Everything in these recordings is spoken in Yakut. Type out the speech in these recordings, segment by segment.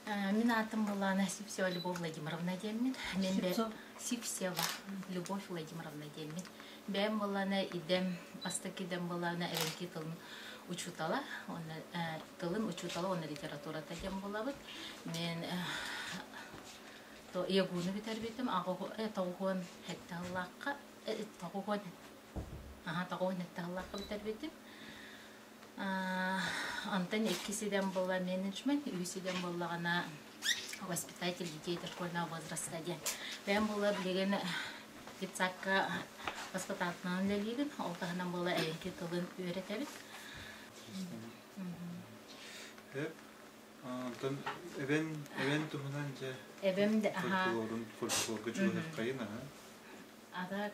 Мин аатым Булана Сипсева Любовь Владимировна диэммин. Мен Сипсева Любовь Владимировна диэммин. Бэйэм Булана идэм, бастакы идэм Булана эбэҥки тылын учуутала, уонна тылын учуутала уонна литературата диэн буолабыт. Мен ЯГУну бүтэрбитим, тоҕуһуон сэттэ сыллаахха, тоҕуһуон, аха, тоҕуһуон сэттэ сыллаахха бүтэрбитим. Онтон иккис идэм буолла менеджмент, үһүс идэм буоллаҕына воспитатель детей дошкольного возраста диэн. Бэйэм буолла билигин детсадка воспитателынан үлэлиибин, ол таһынан буолла эбэҥки тылын үөрэтэбин. Эп, онтон эбэн эбэн туһунан дьэ Эбэм де аха фольклорун фольклорга дьулуһаххайын аха. А так,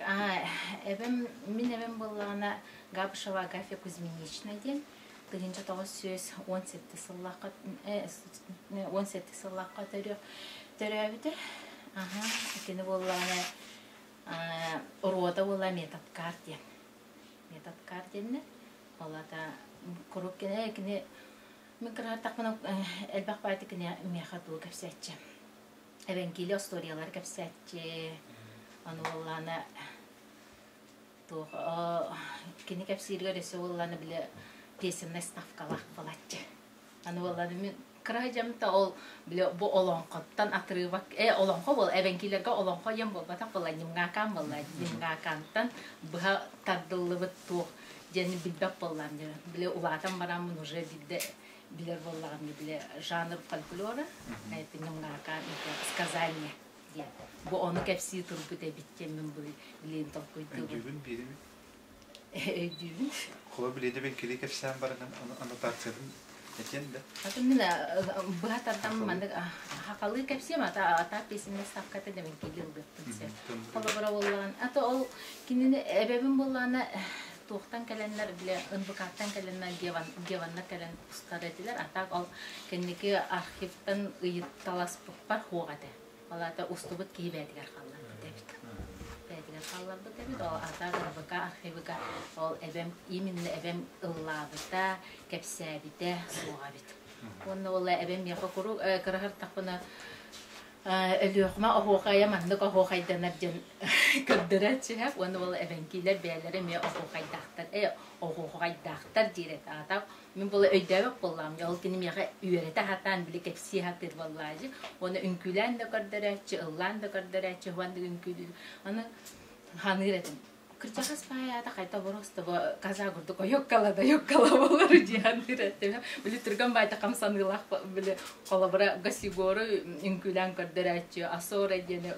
эбэм, мин эбэм буоллаҕына Габышева Агафья Кузьминична диэн 1917 сыллаахха 17 сыллаахха төрөөбүтэ. Аха, итини буоллаҕына оруота буолла методкар диэн. Методкар диэннэр. Ол ата куруук кини кини мин кыраһартахпына элбэх баайты кини миэхэ туу кэпсээччи. Эбэҥкиили остуоруйалары кэпсээччи, ону буоллаҕына туох кини кэпсииригэр өссө буоллаҕына били песеннай ставкалаах буолааччы. Аны буоллаҕына мин кыра дьамта ол били бу олоҥхоттон отрывок олоҥхо буол эбэҥкиилэргэ олоҥхо диэн буолбатах буолла нимҥаакаан буолла нимҥаакаантан быһа тардыллыбыт туох диэн билбэт буоллаам диэн били улаатан бараммын уже билдэ билэр буоллаҕым били жанр фольклора это немного сказание диэн бу ону кэпсии турбут эбит диэн мин билин толкуйдуубун Өйдүүбүн биирими өйдүүбүн Холо билиэдэ бен кири кэпсээн баран аннотациятын этиэн да Аты мин быһа тардан маннык хахалыы кэпсиэм ата ата песенная ставката демен киили ылбыппын сеп холобура буоллаҕын ата ол кинини эбэбин буоллаҕына туохтан кэлэннэр бile НВК-тан кэлэннэр Геваннар кэлэн устар этилэр а так ол кэнники архивтан ыйытталаспыппар суох этэ ол аата устубут киһи бэйэтигэр хаалларбыт эбит бэйэтигэр хаалларбыт эбит ол ата НВК архивыга ол эбэм именно эбэм ыллаабыта кэпсээбитэ суоҕа эбит уонна ол эбэм миэхэ куруук кыраһыртахпына Өлүөхүмэ оһуохайа маннык оһуохайданар диэн көрдөрөөччү уонна ол эбэҥкиилэр бэйэлэрэ эмиэ оһуохайдаахтар оһуохайдаахтар диир этэ аата мин була өйдөөбөт буоллаҕым ол кини миэхэ үөрэтэ сатаан били кэпсии сатыыр буоллаачы уонна үҥкүүлээн да көрдөрөөччү ыллаан да көрдөрөөччү уонна үҥкүүлүүр аны ханыыр этим Кырдьаҕас баайаата хайта просто бу каза курдук ойуккала да ойуккала буолар диэн этим. Били түргэн баайта хамсаныылаах били холобура Гасигору үҥкүүлээн көрдөрөөччү, Асора диэни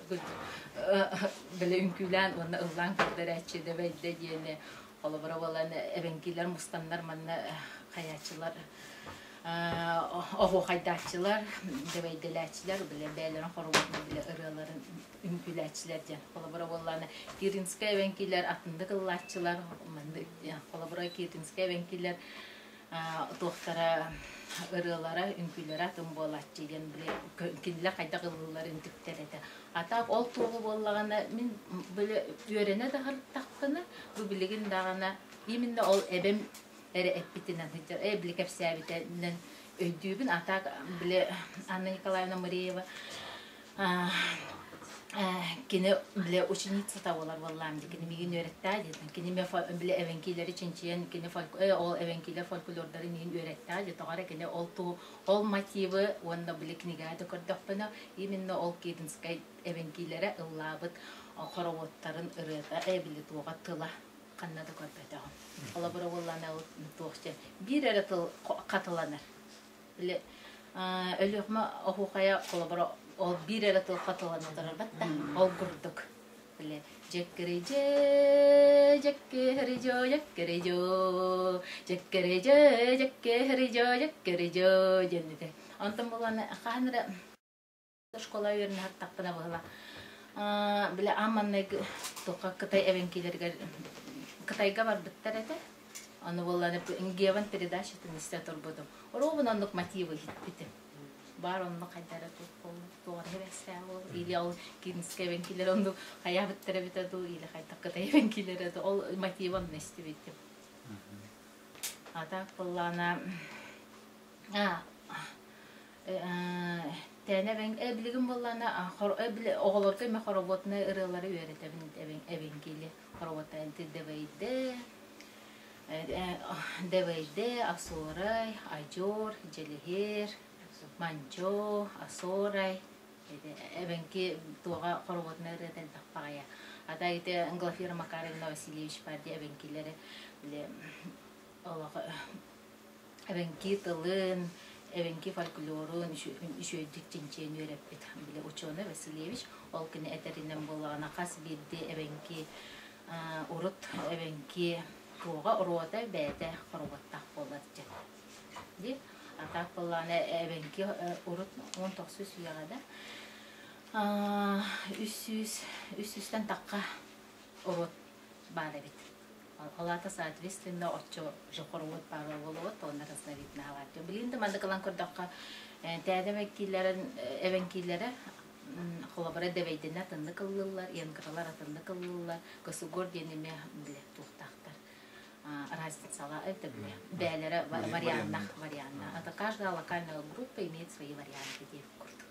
били үҥкүүлээн уонна ыллаан көрдөрөөччү Дэбэйдэ диэни холобура буолан эбэҥкилэр мустаннар манна хайааччылар оһуохайдааччылар, дэбэйдэлээччилэр били бэйэлэрин хоругутун били ырыаларын үҥкүүлээччилэр диэн. Холобура буоллаҕына, Киринскэй эбэҥкилэр атыннык ыллааччылар, маннык диэн. Холобура, Киринскэй эбэҥкилэр туохтара ырыалара, үҥкүүлэрэ атын буолааччы диэн били кинилэр хайдах ыллыылларын үтүктэр этэ. А так ол туоҕу буоллаҕына, мин били үөрэнэ да сырыттахпына, бу билигин даҕаны именно ол эбэм эрэ эппитинэн сылдьар, били кэпсээбитинэн өйдүүбүн. А так били Анна Николаевна Мыреева кини бile ученицата буолар буоллаам дии кини миигин үөрэттээ диэтин кини бile эвенкилэри чинчийэн кини ол эвенкилэр фольклордарын миигин үөрэттээ дии тоҕо эрэ кини ол туу ол мотивы уонна бile кинигэҕэ да көрдөхпүнэ именно ол Киринскай эвенкилэрэ ыллаабыт хороводтарын ырыата били туоҕа тыла ханна да көрбөтөҕүм холобура буоллаана ол туох диэн биир эрэ тыл хатыланар Били Өлүөхүмэ оһуохайа холобура ол биир эрэ тыл хатылана турарбат да ол курдук били дьэккири-дьэ дьэккири-дьо дьэккири-дьо дьэккири-дьэ дьэккири-дьо дьэккири-дьо диэн этэ онтон буолан хаһан эрэ школа үөрэнэ быһыла били аан маҥнайгы туохха кытай эбэҥкилэригэр кытайга барбыттар этэ ону буоллаҕына Геван передачатын истэ турбутум оруобуна оннук мотивы иһиппитим баар онно хайда эрэ туох эрэ бэстээх буол или ол киинскэй эбэҥкилэр оннук хайаабыттар эбитэ дуу или хайдах кытай эбэҥкилэрэ дуу ол мотивы онно истибитим а так буоллаҕына Тээнэ эбэҥ билигин буоллаҕына оҕолорго эмэ хоробуотунай ырыалары үөрэтэбин эбэҥкили хоробуотунай дэвэйдэ дэвэйдэ асуорай адьор дьэлиһиэр манчо асуорай эбэҥки туоҕа хоробуотунай ырыата элбэх баҕайы ата ити Глафира Макаровна Васильевич баар дии эбэҥкилэри били олох эбэҥки тылын, эбэҥки фольклорун үчүгэйдик чинчийэн үөрэппит били учуонай Васильевич ол кини этэринэн буоллаҕына хас биирдии эбэҥки урут эбэҥки туоҕа оруота бэйэтэ хоруоттаах буолар дьэ дии а так буоллаҕына эбэҥки урут 19 үйэҕэ да 300 300-тэн тахха урут баар эбит. Ол аата соответственно оччо же хоруот баар буолуот уонна разновиднаһалаат. Билигин да маннык ылан көрдөххө тээдэ эбэҥкиилэрин эбэҥкиилэрэ холобура дэбэйдэнэ атыннык ыллыыллар, янгралар атыннык ыллыыллар, косугор диэн эмиэ билэ туохтаахтар. Разницала это биле. Бээлэрэ варианнах варианна. Это каждая локальная группа имеет свои варианты диэн курдук.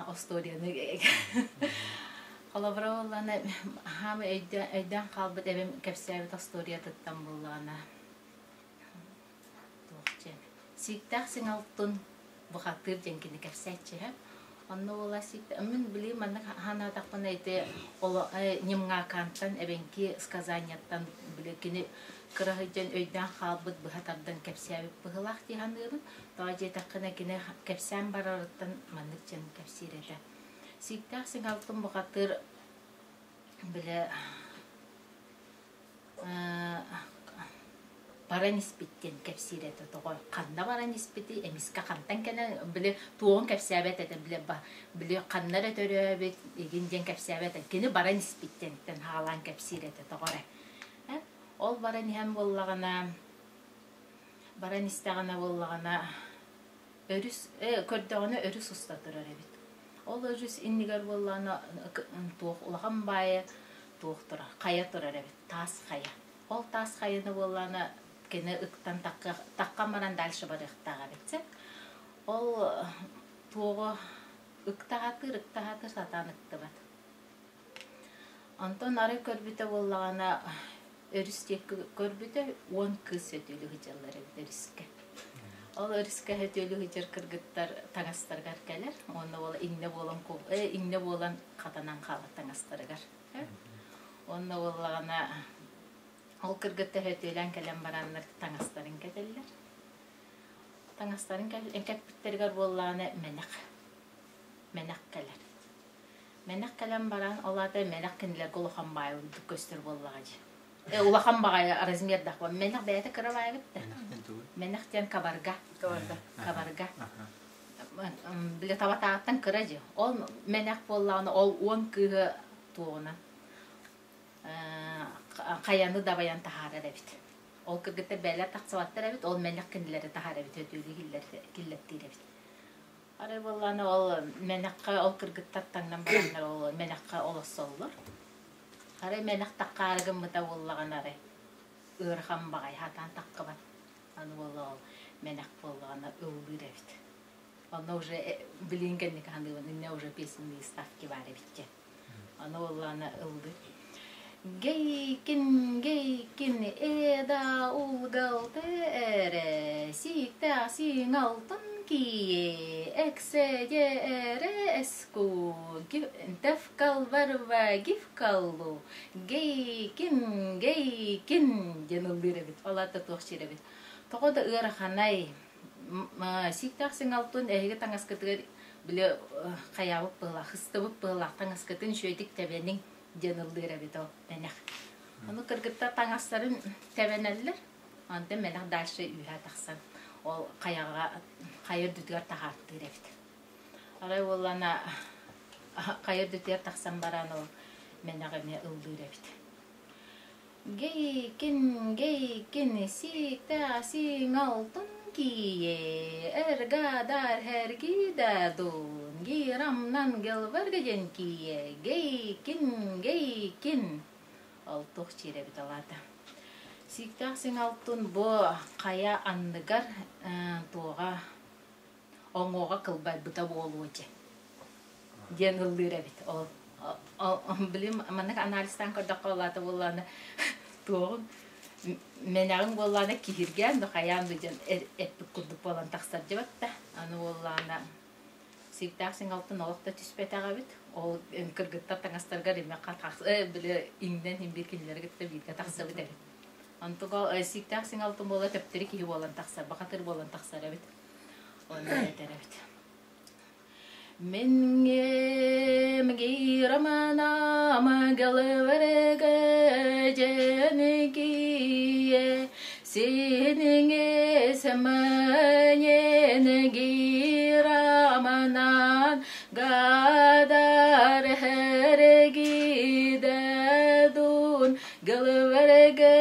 Остуоруйаны холобура буоллаҕына хаама өйдөөн хаалбыт эбэм кэпсээбит остуоруйатыттан буоллаҕына туох диэн сииктээх сиҥалтын бухатыыр диэн кини кэпсээччиһэ онно буола сииктээх мин билигин маннык санаатахпына ити ньымҥаакаантан эбэҥки сказанияттан били кини кыра сылдьан өйдөөн хаалбыт быһа тардан кэпсээбит быһыылаах дии саныыбын. Тоҕо диэтэххинэ кини кэпсээн барарыттан маннык диэн кэпсиир этэ. Сииктээх сиҥалтын бухатыыр бile баран испит диэн кэпсиир этэ тоҕо ханна баран испити эмискэ хантан кэлэн били туоҕун кэпсээбэт этэ били били ханна эрэ төрөөбүт игин диэн кэпсээбэт этэ кини баран испит диэнтэн хаалаан кэпсиир этэ тоҕо эрэ Ол баран иһэн буоллаҕына, баран истэҕинэ буоллаҕына, өрүс көрдөҕүнэ өрүс уста турар эбит. Ол өрүс иннигэр буоллаҕына туох улахан баайа туох турар, хайа турар эбит, таас хайа. Ол таас хайаны буоллаҕына кини ыктан таххан баран дальше барыахтаах эбит сэ. Ол туоҕу ыктаһатыыр, ыктаһатыыр сатаан ыктыбат. Онтон арай көрбүтэ буоллаҕына, өрүс диэки көрбүтэ 10 кыыс сөтүөлүү сылдьаллар эбит өрүскэ. Ол өрүскэ сөтүөлүү сылдьар кыргыттар таҥастарыгар кэлэр уонна уола иҥнэ буолан иҥнэ буолан хатанан хаалар таҥастарыгар. Уонна буоллаҕына ол кыргыттар сөтүөлээн кэлэн бараннар таҥастарын кэтэллэр. Таҥастарын кэппиттэригэр буоллаҕына мэнэх мэнэх кэлэр. Мэнэх кэлэн баран, ол аата мэнэх кинилэргэ улахан баай ордук көстөр буоллаҕа дии. Улахан баҕайы размердаах буол. Мэнэх бэйэтэ кыра баайбыт да. Мэнэх диэн кабарга. Кабарга. Кабарга. Бile табатааттан кыра дии. Ол мэнэх буоллаҕына ол 10 кыыһы туоҕунан хайаны дабайан таһаарар эбит. Ол кыргыттар бээлэр тахсыбаттар эбит, ол мэнэх кинилэри таһаар эбит, өтүүлүү киллэртиир эбит. Арай буоллаҕына ол мэнэххэ ол кыргыттар таҥнан бараннар ол мэнэххэ олоссоллор. Арай мэнэх таххаары гыммыта буоллаҕына арай ыарахан баҕайы сатаан таххыбат. Аны буолла ол мэнэх буоллаҕына ыллыыр эбит. Онно уже билигин кэнники саныыбын иннэ уже песенные ставки баар эбит диэн. Аны буоллаҕына ыллыыр. Гейкин, гейкин, эда улгалты эрэ, сииктээх сииҥ алтын кие, экседе эрэ эску, тефкалварва гифкаллу, гейкин, гейкин диэн ыллыыр эбит. Ол аата туох сиир эбит. Тоҕо да ыараханай, сииктээх сиҥ алтын эһиги таҥаскытыгар били хайаабыт быһылаах, хыстыбыт быһылаах таҥаскытын үчүгэйдик тэбэниҥ диэн ыллыыр эбит ол мэнэх. Ону кыргыттар таҥастарын тэбэнэллэр, онтон мэнэх дальше үөһэ тахсан ол хайаҕа хайа үрдүтүгэр таһаартыыр эбит. Арай уоллана хайа үрдүтүгэр тахсан баран ол мэнэх эмиэ ыллыыр эбит. Гейкин, гейкин, сииктээх сииҥ алтын киийэ, эргадар хэргидадун, гирамнан гелваргаден киийэ, гейкин, гейкин. Ол туох чиирэбит алаата. Сииктээх сиҥалтын бу хайа анныгар туоҕа оҥуоҕа кылбайбыта буолуо дьэ диэн ыллыыр эбит. Ол билим маннык анализтаан көрдөххө улаата буоллаҕына туоҕун мэнэҕиҥ буоллаҕына киһиргээн да хайаан да диэн эппит курдук буолан тахсар дьэ батта. Аны буоллаҕына Сииктээх сиҥалтын олох да түспэтэх эбит. Ол кыргыттар таҥастарыгар имэ били иҥнэн иһин биир кинилэри кытта бииргэ тахсыбыт эбит. Онтуга сииктээх сиҥалтын буола төптөрү киһи буолан тахсар, бахатыр буолан тахсар эбит. Онно этэр эбит. Мингем гираманам галварга джанкие Синиҥи сэмэнин гираманан гадар хэрэгидедун гылвэргэ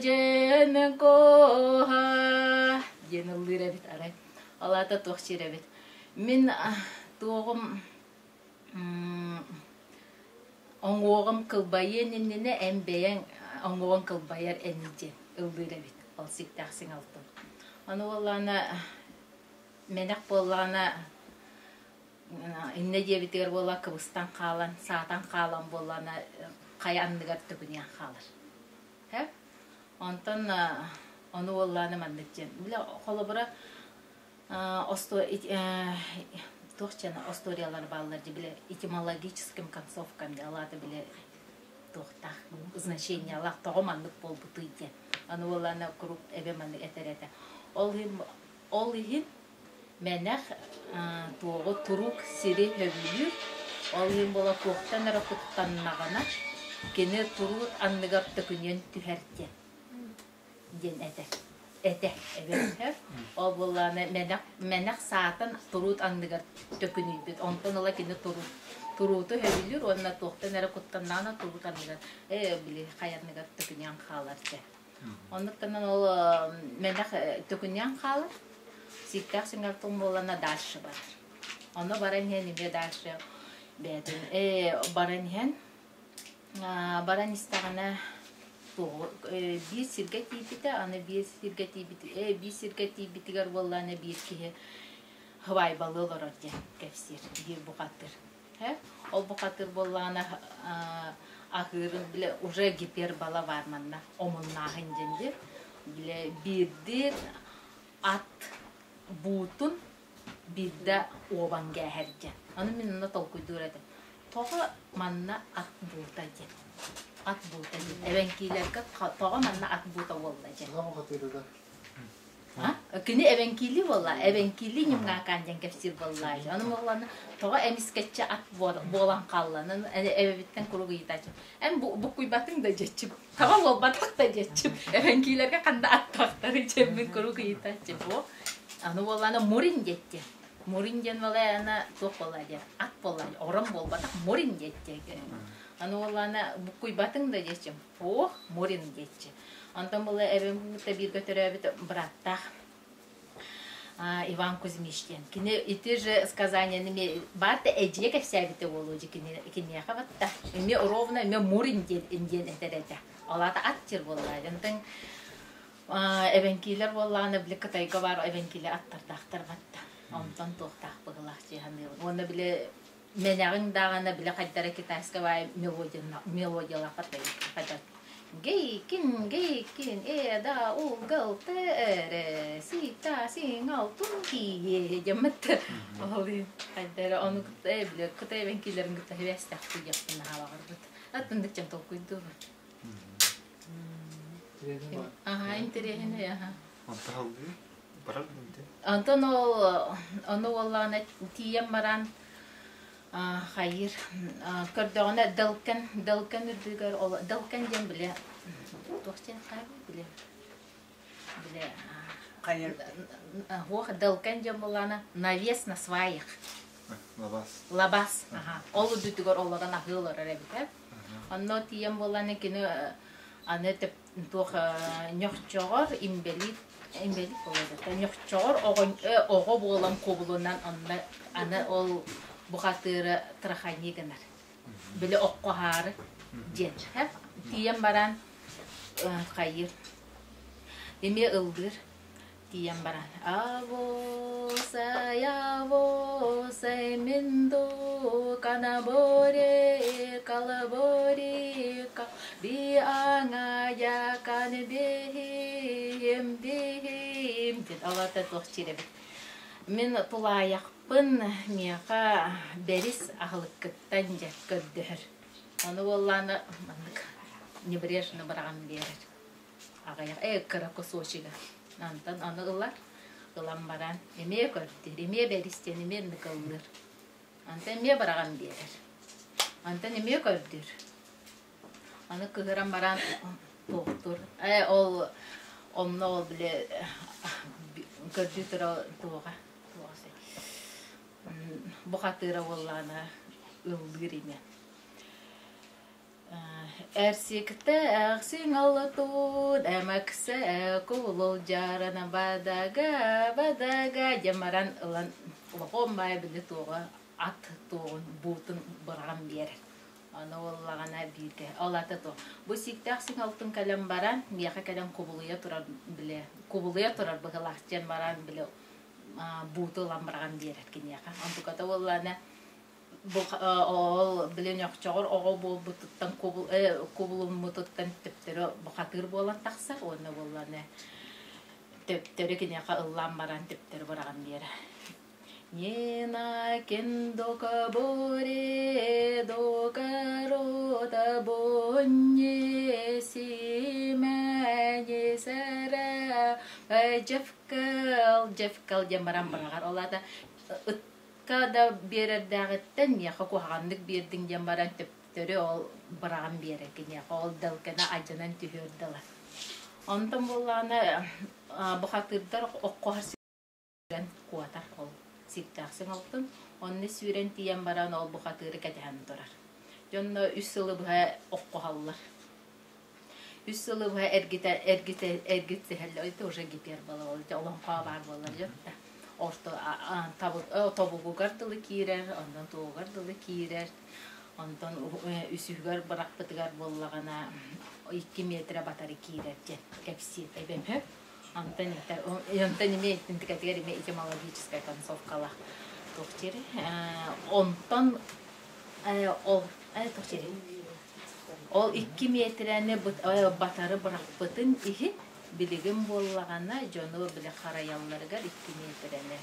дьэн коха диэн ыллыыр эбит арай. Ол аата туох сир эбит. Мин туоҕум Оҥуоҕум кылбайыан иннинэ эн бэйэҥ оҥуоҕуҥ кылбайар эн диэн ыллыыр эбит ол сиктээх сиҥалтын. Ону буоллаҕына мэнэх буоллаҕына иннэ диэбитигэр буолла кыбыстан хаалан, саатан хаалан буоллаҕына хайа анныгар төкүнүйэн хаалар. Һэ? Онтон ону буоллаҕына маннык диэн. Бile холобура туох диэн остуоруйалар бааллар дии бile этимологическим концовкам диэн ол аата бile туохтаах значениялаах тоҕо маннык буолбутуй диэн аны уоллаана куруук эбэ маннык этэр этэ ол иһин ол иһин мэнэх туоҕу турук сири сөбүлүүр ол иһин буола туохтан эрэ куттаннаҕына кини туруут анныгар төкүнүйэн түһэр диэн диэн этэр. Этэ эбэтэр ол буоллаҕына мэнэх мэнэх саатан туруут анныгар төкүнүйбүт. Онтон ыла кини туруут турууту сөбүлүүр уонна туохтан эрэ куттаннаҕына туруут анныгар ээ били хайа анныгар төкүнүйэн хаалар дьэ. Оннуктанан ол мэнэх төкүнүйэн хаалар. Сииктээх сиҥэр буоллаҕына дальше барар. Ону баран иһэн эмиэ дальше бэйэтин ээ баран иһэн Баран истэҕинэ биир сиргэ тиийбитэ, аны биир сиргэ тиийбит биир сиргэ тиийбитигэр буоллаҕына биир киһи һыбаайбалыы олорор диэн кэпсиир биир бухатыыр. Ол бухатыыр буоллаҕына аһыырын бile уже гипербола баар манна омуннааһын диэн диир. Бile биирдии ат буутун биирдэ уобан кээһэр диэн. Аны мин онно толкуйдуур этим. Тоҕо манна ат буута диэн? Ат буута диэн. Эбэҥкиилэргэ тоҕо манна ат буута буолла диэн. Кини эбэҥкиилии буолла. Эбэҥкиилии ньымҥаакаан диэн кэпсиир буолла. Ону буоллаҕына тоҕо эмискэччи ат буолан хаалла. Эбэбиттэн куруук ыйытааччым. Эн буккуйбатыҥ да диэччим. Таба буолбатах да диэччим. Эбэҥкиилэргэ ханна аттаахтары диэммин куруук ыйытааччым. Аны буоллаҕына мурин диэччи. Мурин диэн буолла туох буолла диэн ат буолла орон буолбатах мурин диэччи. Аны буоллаҕына буккуйбатыҥ да диэччим. Ох, мурин диэччи. Онтон буолла эбэм кытта бииргэ төрөөбүт бырааттаах Иван Кузьмич диэн. Кини ити же сказанияны ме баар да эдьиийэ кэпсээбитэ буолуо дьи кини киниэхэ батта. Эмиэ ровно эмиэ мурин диэн диэн этэр этэ. Ол аата ат сир буолла. Онтон эбэҥкиилэр буоллаҕына били Кытайга баар эбэҥкиилэр аттардаахтар батта. Онтон туохтаах быһыылаах дии саныыбын. Уонна били мэнэҕиҥ даҕаны били хайдара китайскай баай мелодиялаах хайдар Гейкин, гейкин, э да угал тэ си та сиҥал тун кие дьэммит ол хайдара ону кытта э били кытай эбэҥкиилэрин кытта сибээстэхпит диэхпин наһаа баҕарбыт. Аттындык дьон толкуйдуубун. Аха, интэриэһинэй, аха. Онто салгыы барар дии. Онтон ол ону уоллаҕына тиийэн баран хайыыр көрдөҕүнэ Дэлкэн Дэлкэн үрдүгэр ол Дэлкэн диэн бile туох диэн хайабый бile бile Хайа Ох Дэлкэн диэн буоллаҕына навес на сваях Лабас. Лабас аха ол үрдүтүгэр олорон аһыы олорор эбит ээ онно тиийэн буоллаҕына кини аны туох ньохчоҕор инбэлиит инбэлиит буолар ньохчоҕор оҕо буолан кубулунан онно аны ол бухатыыры трахани гынар били окко аһаары диэн тиийэн баран хайыыр. Эмиэ ыллыыр тиийэн баран Авосай, авосай, минду канаборе, калаборе, би аңая кан бихим, бихим диэн алата туох чирэбит. Мин тулаайахпын миэхэ бэрис аһылыккыттан дьэ көрдөһөр. Ону буоллаана маннык небрежно быраҕан биэрэр. Аҕыйах кыра кусочига. Антон ону ылар, ылан баран эмиэ көрдүүр, эмиэ бэристиэн эмиэ ынныкыллыыр. Антон эмиэ быраҕан биэрэр. Антон эмиэ көрдүүр. Аны кыһыран баран туохтуур. Ол онно ол били көрдүү тура туоҕа туоҕа бухатыыра буоллаҕына ыллыыр ини. Эрсикте сиҥолотун эмэксэ кулул дьарана бадага бадага дьамаран ылан улахан баай били туоҕа ат туоҕун буутун быраҕан биэрэр. Аны уоллаҕына бииргэ ол ата туох бу сииктээх сиҥолтун кэлэн баран миэхэ кэлэн кубулуйа турар били кубулуйа турар быһылаах диэн баран били бууту ылан быраҕан биэрэр киниэхэ. Онтуката уоллаана Бу ол били ньохчоҕор оҕо буолбутуттан кубулуммутуттан төптөрү бухатыыр буолан тахсар уонна буоллаҕына төптөрү киниэхэ ыллаан баран төптөрү быраҕан биэрэр. Нина кендока боре докарота бонне симэне сэрэ дьэфкэл дьэфкэл диэн баран быраҕар. Ол аата ыт да биэрэрдээҕиттэн миэхэ куһаҕаннык биэрдиҥ диэн баран төптөрү ол быраҕан биэрэр киниэхэ ол дэлкэнэ алдьанан түһүөр дылы. Онтон буоллаҕына бухатыырдар оккоһор сүүрэн куотар ол сииктээх сыҥалтын. Онно сүүрэн тиийэн баран ол бухатыыры кэтэһэн турар. Дьонно үс сылы быһа оккоһаллар. Үс сылы быһа эргитэ эргитэ эргитсиһэллэр это уже гипербола ол олоҥхо баар буолар дьон орто тобугугар дылы киирэр, онтон тугугар дылы киирэр, онтон үсүһүгэр бырахпытыгар буоллаҕына 2 метрэ батары киирэр диэн кэпсиир эбэм үһү. Онтон онтон эмиэ итинтикэтигэр эмиэ этимологическая концовкалаах туох диэри онтон ол туох диэри ол 2 метрэни батары бырахпытын иһин Билигин буоллаҕына дьону били харайалларыгар 2 миэтэрэни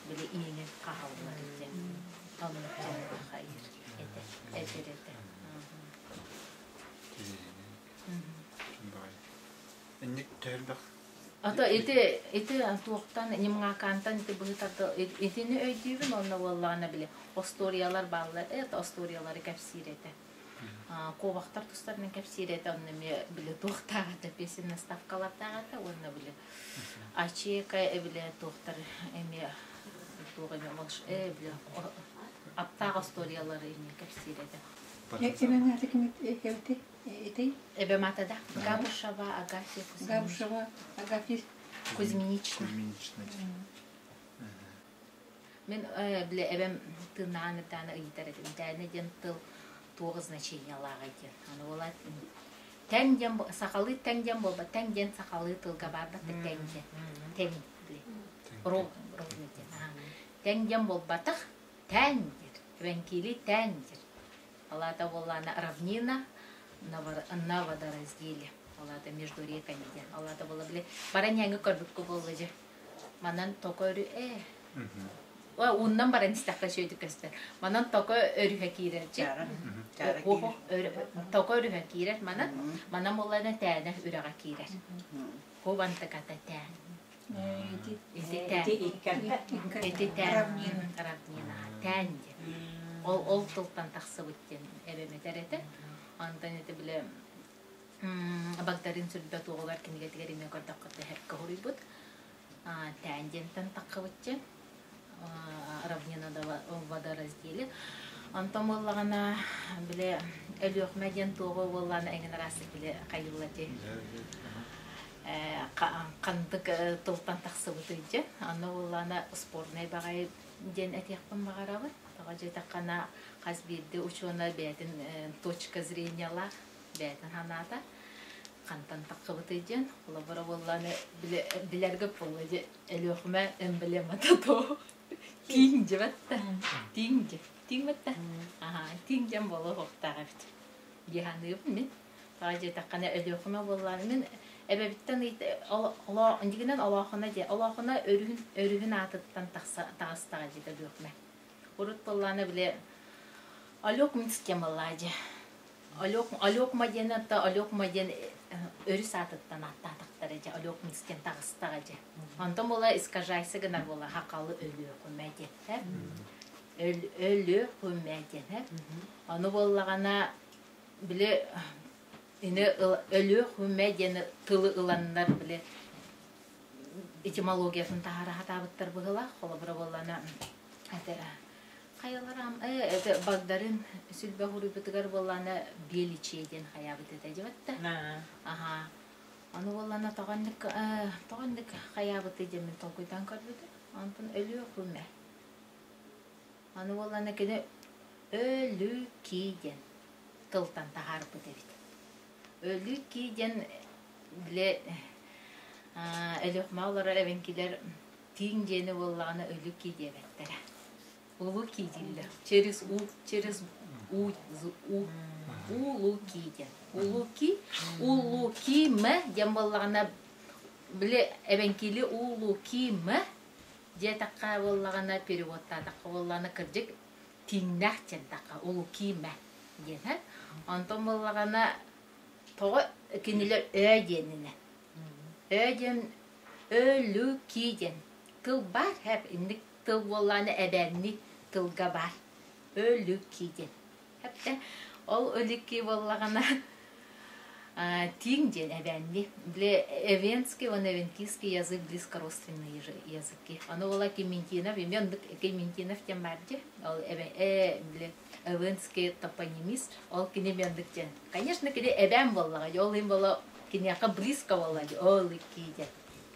били иинин хаһаллар диэн оннук дьон хайыр этэ этэр этэ. Инник төһөлбөх Ото ити ити туохтан Нимҥаакаантан ити быһытарда итини өйдүүбүн онно буоллаҕына били остуоруйалар бааллар это остуоруйалары кэпсиир этэ. Куобахтар тустарынан кэпсиир этэ, онно эмиэ били туохтаах этэ, песенная ставкалардаах этэ уонна били ачека били туохтар эмиэ туох эмиэ э били аптаах историялары эмиэ кэпсиир этэ. Эбэҥ аата ким эбитий? Этэй? Эбэм аата да Габышева Агафья Кузьминична. Габышева Агафья Кузьминична. Кузьминична. Мин били эбэм тыыннаҕын ырдааны ыйытар этим. Дээнэ диэн тыл туох значениелааҕый диэн. Аны буола тэҥ диэн сахалыы тэҥ диэн буолбат, тэҥ диэн сахалыы тылга баарбат да тэҥ диэн. Тэҥ били ровный диэн. Тэҥ диэн буолбатах, тэҥ диир. Эбэҥкиилии тэҥ диир. Ол аата буоллаҕына равнина на водоразделе. Ол аата между реками диэн. Ол аата буолла били баран иһэҥҥэ көрбүккэ буолла дьэ. Манан токо өрү ээ. Ууннан баран истэххэ үчүгэйдик көстөр. Манан токо өрүһэ киирэр дьэ. Токо өрүһэ киирэр манан. Манан буоллаҕына тээнэ үрэҕэ киирэр. Кубантыката тээн. Ити тээн. Ити тээн. Равнина. Тээн диэн. Ол ол тылтан тахсыбыт диэн эбэм этэр этэ. Онтон ити бile Багдарыын Сүлбэ туоҕугар кинигэтигэр эмиэ көрдөххө тэһэркэ хоруйбут. Тээн диэнтэн таххыбытчы равнина водоразделе. Онтон буоллаҕына бile Өлүөхүмэ диэн туоҕу буоллаҕына эҥин араастык бile хайылла ти хантык тылтан тахсыбытый дьэ. Онно буоллаҕына спорнай баҕайы диэн этиэхпин баҕарабын. Тоҕо диэтэххинэ хас биирдии учуонай бэйэтин точка зрениялаах бэйэтин санаата. хантан тахсыбытый диэн. Холобура буоллааны билэргэ буолла дьэ Өлүөхүмэ эмблемата то тииҥ дьэбэтта тииҥ дьэ тииҥ бэтта аха тииҥ дьэн буолуохтаах эбит дии саныыбын мин. Тоҕо диэтэххинэ Өлүөхүмэ буоллааны мин эбэбиттэн олоо дьигинэн Олоохуна диэ Олоохуна өрүһүн өрүһүн аатыттан тахса таҕыстаҕа дьиэтэ Өлүөхүмэ. Урут буоллаана били Олекминск диэн буоллаҕа дьэ. Олек Олекма диэн атта Олекма диэн өрүс аатыттан ааттаатахтара дьэ Олекминск диэн таҕыстаҕа дьэ. Онтон буола искажайся гынар буола хахалы Өлүөхүмэ диэн һэ. Өлүөхүмэ диэн һэ. Ону буоллаҕына били ини Өлүөхүмэ диэн тылы ыланнар били этимологиятын таһаара сатаабыттар быһыылаах. Холобура буоллаҕына это хайаларам это Багдарын сүлбэ хуруйбутугар буоллаҕына Беличье диэн хайаабыт этэ дьибэтта. Аха. Аны буоллаҕына тоҕоннук тоҕоннук хайаабыты диэммин толкуйдаан көрбүтүм. Онтон Өлүөхүмэ. Аны буоллаҕына кини Өлүки диэн тылтан таһаарбыт эбит. Өлүки диэн бile Өлүөхүмэ олорор эбэҥкилэр тииҥ диэни буоллаҕына өлүки диэбэттэрэ. Улуки дииллэр. Через у, через у, у, улуки диэн. Улуки, улукимэ диэн буоллаҕына били эбэҥкили улукимэ диэтэххэ буоллаҕына переводтаатахха буоллаҕына кырдьык тииҥнээх диэн тахха улукимэ диэн һэ. Онтон буоллаҕына тоҕо кинилэр өө диэнинэ. Өө диэн өлүки диэн тыл баар һэп инник тыл буоллаҕына эбээнни тылга баар өлүки диэн хэптэ ол өлүки буоллаҕына тииҥ диэн эбээнни бile эвенский уонна эвенкийский язык близко родственные языки ону буола Клементинов эмиэ оннук Клементинов диэн баар дии ол э бile эвенский топонимист ол кини эмиэ оннук диэн конечно кини эбээн буоллаҕа ол иһин буола киниэхэ близко буолла дии ол икки диэн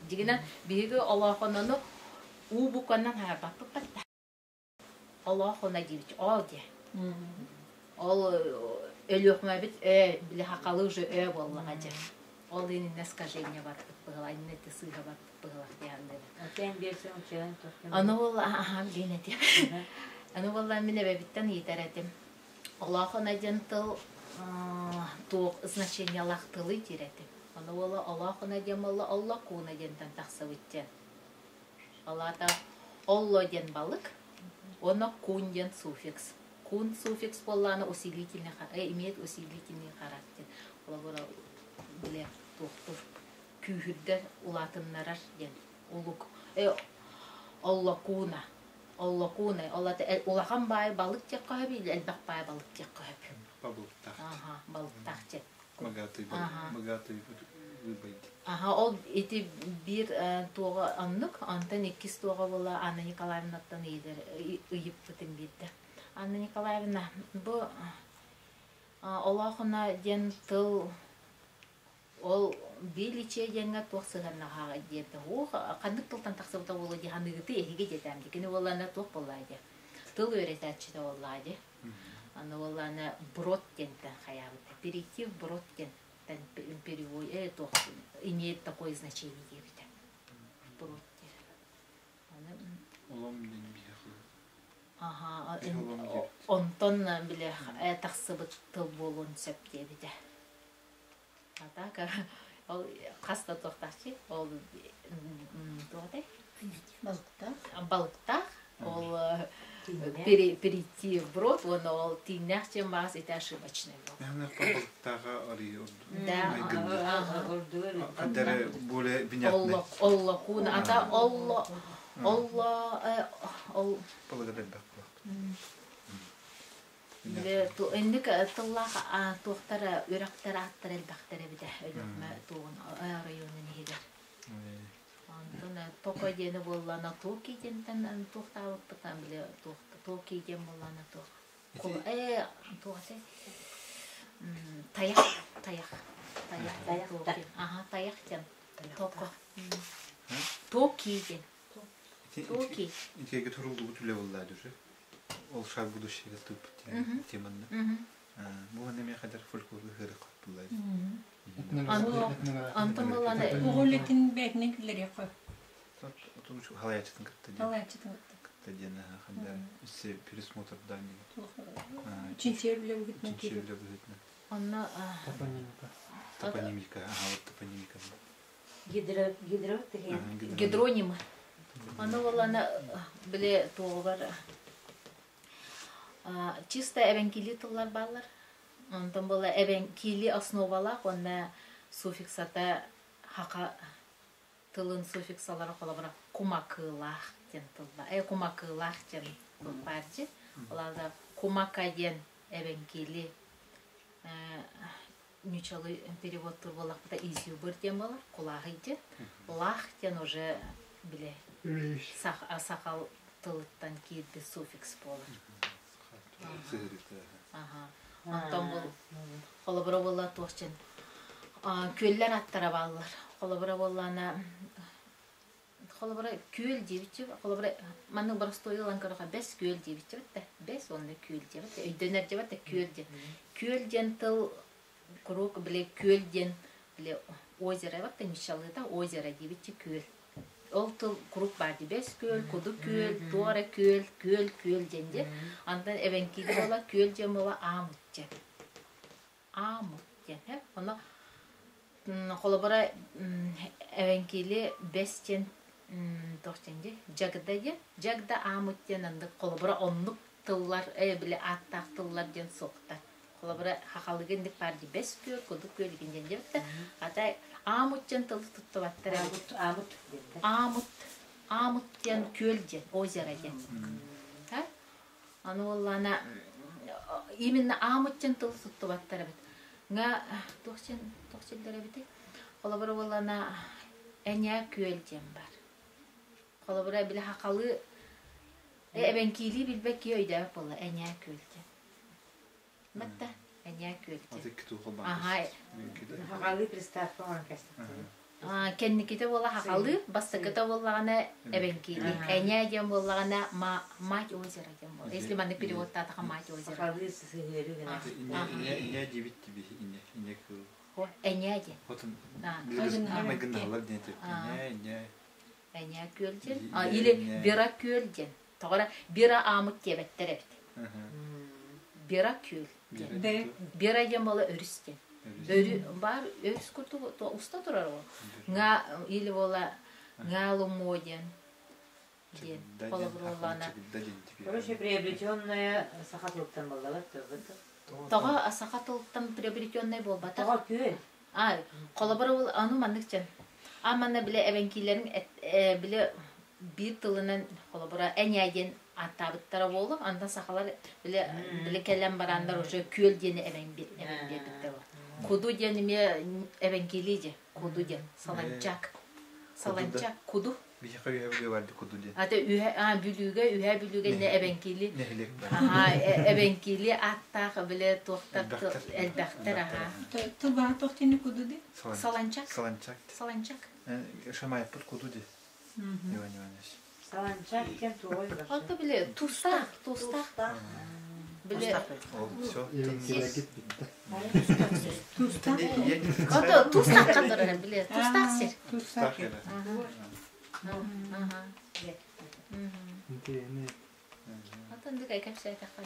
дьигинэн биһиги олоохонону уу букванан хаһарбаппыт батта олоохуна диэбит ол диэ ол Өлүөхүмэбит э били хахалы уже э буоллаҕа дьэ ол иннинэ скажение барбыт быһыла иннэ ити сыыһа барбыт быһылах диэханныыбын аны ол аха билин этим аны буолла мин эбэбиттэн ыйытар этим олоохуна диэн тыл туох значениелаах тылый диир этим ону буола олоохуна диэн буолла оллокууна диэнтэн тахсыбыт диэн Ол аата олло диэн балык уонна кун диэн суффикс. Кун суффикс буоллаҕына усилительный имеет усилительный характер. Холобура бile туохтур күүһүрдэр, улаатыннарар диэн улук. Оллокууна. Оллокууна. Ол аата улахан баай балык диэххэ сөп или элбэх баай балык диэххэ сөп. Балыктаах. Аха, балыктаах диэн. Богатый богатый выбойди. Аха, ол ити биир туоҕа оннук, онтон иккис туоҕа буола Анна Николаевнаттан ыйыппытым биирдэ. Анна Николаевна, бу олоохуна диэн тыл ол биир диэҥҥэ туох сыһыаннаһааҕый диэбитэ. Уох, ханнык тылтан тахсыбыта буолуо дии саныыгытый эһиги диэтэм дии. Кини буоллаҕына туох буоллаҕа дии. Тыл үөрэтээччитэ буоллаҕа дии. Аны буоллаҕына брод диэнтэн хайаабыта. Перейти в брод диэн перевод туох имеет такое значение диэбитэ. Брод диэн. Аны Олом диэн биһиэхэ. Аха, Олом диэбит. онтон бile тахсыбыт тыл буолуон сөп диэбитэ. А так ол хас да туохтаахчы ол туох этэй? Балыктаах. Балыктаах. Ол перейти вброд уонна ол тииннээх диэн баас ити ошибочный был. Балыктааҕа арыйы орду. Да. Хаддары более понятный. Оллокун ата олло олло ол Балыга элбэх Инник тыллаах туохтара үрэхтэр ааттара элбэхтэр эбитэ Өлүөхүмэ туоҕун оройуонун иһигэр. Онтон Токо диэни буоллаҕына Токи диэнтэн туохтаабыппытан били туох Токи диэн буоллаҕына туох туох этэй тайах тайах тайах Токи аха тайах диэн Токо Токи диэн Токи Итиэгэ туруллубут үлэ буоллаа дүрү. Ол шаг будущего туппут теманна. Бу эмиэ хадar фольклорга хыры хаппылар. Антон буоллаана Оҕо үлэтин бээтинэн киллэриэххэ. Халаячытын кытта диэн. Халаячытын кытта. Кытта диэн хандар үссе пересмотрдан диэн. Чинчийэр үлэ быһыытынан. Чинчийэр үлэ быһыытынан. Онно Топонимика. Топонимика, ага, вот топонимика. Гидро, гидро, Гидронимы. Ону буоллаана били туоҕугар чисто эбэҥкилии тыллар бааллар. Онтон буола эбэҥкилии основалаах уонна суффиксата хака тылын суффиксалара холобура кумакыылаах диэн тылла. Э кумакыылаах диэн тыл баар дии. Ол аата кумака диэн эбэҥкилии ньучалыы переводтуур буоллахпыта изюбр диэн буолар, кулааһый диэн. Лах диэн уже бile сахал тылыттан киирбит суффикс буолар. Аха. Онтон бұл холобура буолла туох дьин күөллэр аттара бааллар. Холобура буоллаана холобура күөл диэбитчи холобура маннык боростуой ылан көрөхө бэс күөл диэбитчи битте бэс уонна күөл диэбит өйдөнөр диэбит күөл диэн күөл диэн тыл куруук бile күөл диэн бile озеро эбит нуччалыыта озеро диэбитчи күөл ол тыл куруук баар дии бэс күөл куду күөл туора күөл күөл күөл диэн дии антон эбэҥкиигэ буола күөл диэн буола аамут диэн аамут диэн ону холобура эбэҥкиили бэс диэн туох диэн дии дьагда диэн дьагда аамут диэн андык холобура оннук тыллар били ааттаах тыллар диэн суохтар холобура хахалыга инник баар дии бэс күөл куду күөл игин диэн диэбит да ата аамут диэн тылы туттубаттар эбит Аамут аамут аамут диэн күөл диэн озеро диэн аны буоллаана именно аамут диэн тылы туттубаттар эбит ҥа туох диэн туох сирдэр эбитий холобура буоллаана эҥээ күөл диэн бар холобура били хахалыы эбэҥкиилии билбэт киһи өйдөөбөт буолла эҥээ күөл диэн Батта эҥээ күөл диэн аха Хахалыы приставка оҥорон кэстиктэр. Кэнникитэ буола хахалыы, бастакыта буоллаҕына эбэҥкиилии. Эҥээ диэн буоллаҕына мать озера диэн буолар. Если маннык переводтаатаха мать озера. Сахалыы сыһыарыы гына. Иньэ иньэ диэбит тиби иньэ иньэ кыл. Эҥээ диэн. Хотун майгыннаһалар диэн иньэ иньэ. Эҥээ күөл диэн. Или Бира күөл диэн. Тоҕо Бира аамыт диэбэттэр эбит. Бира күөл диэн. Бира диэн буола өрүс диэн. Өрү баар өрүс курдук уста турар ол. Ҥа или буола ҥаалумуо диэн диэн холобурууллаана. Короче, приобретенная саха тылыттан буоллабат Тоҕо саха тылыттан приобретенная буолбатах? Тоҕо күөл? А, холобура ол аны маннык дьэн. А манна биле эбэҥкиилэрин биле биир тылынан холобура эҥээ диэн ааттаабыттара буолуо. Антон сахалар биле биле кэлэн бараннар уже күөл диэни эбэҥ биэрбиттэр. Куду диэн эмиэ эбэҥкиилии дьэ. Куду диэн. Саланчак. Саланчак. Куду. Биһиэхэ үһэ бүлүү барды куду диэн. Ата үһэ а бүлүүгэ үһэ бүлүүгэ не эбэҥкиили. Нэһилиэк бар. Аха эбэҥкиили ааттаах биле туохтар элбэхтэр аха. Тылбаа туох диэни куду ди? Саланчак. Саланчак. Саланчак. Шамайпыт куду ди. Иван Иванович. Саланчак диэн туой Ото биле тустаах, тустаах. Биле Ол все. Эбэҥкилэргит бүттэ. Тустаах. Ото тустаах кандырар биле тустаах сир. Тустаах. Аха. Интиэни Атын дык кэпсээтэххэ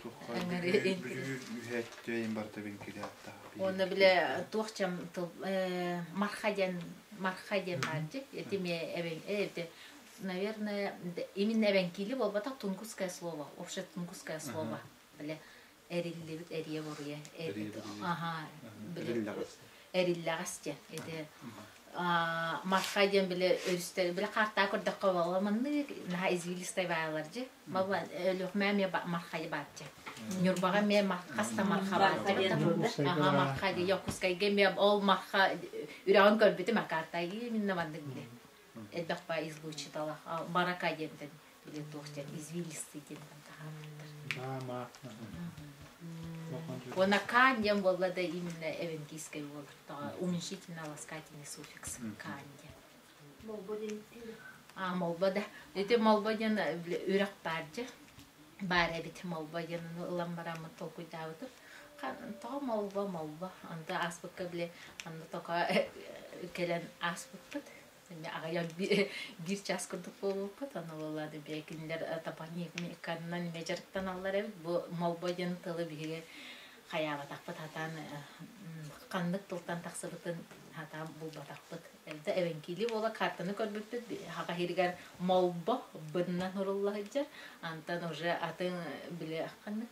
Бүлүү барта бэҥкили аттаах. Онно биле туох чам тыл марха диэн марха диэн баар дии. Эти ме эбэҥ э наверное именно эбэҥкиили буолбатах тунгусское слово, общее тунгусское слово. Биле эриллибит эрие буруйа. Аха. Биле эриллэҕэс диэн. Ити марха диэн биле өрүстэр биле картаа көрдөххө буола маннык наһаа извилистай баалар дьи. Мабла Өлүөхүмэ эмиэ марха баар дьи. Ньурбаҕа эмиэ хаста марха баар дьи. Аха марха ди Якутскайга эмиэ ол марха үрэҕин көрбүтүм акаарта именно маннык биле. Элбэх ба излучиталах марака диэнтэн биле туох диэн извилистый диэн таһаарбыттар. Ба ма. Уонна каан диэн буолла да именно эвенкийскэй буолар. Уменьшительно ласкательный суффикс каан диэн. Молбо диэн А, молбо да. Ити молбо диэн үрэх баар дьэ. Баар эбит молбо диэн ону ылан бараммыт толкуйдаабытым. Тоҕо молбо молбо онто ааспыкка били онно токо кэлэн ааспыппыт. Аҕыйах биир час курдук буолбуппут. Ону буоллаады бэйэ кинилэр топонимиканан эмиэ дьарыктаналлар эбит. Бу молбо диэн тылы биһиги хайаабатахпыт сатаан ханнык тылтан тахсыбытын сатаан булбатахпыт. Элбэ эбэҥкиилии буола картаны көрбүппүт хаха иһигэр молбо быннан урулла сылдьар. Антан уже атын били ханнык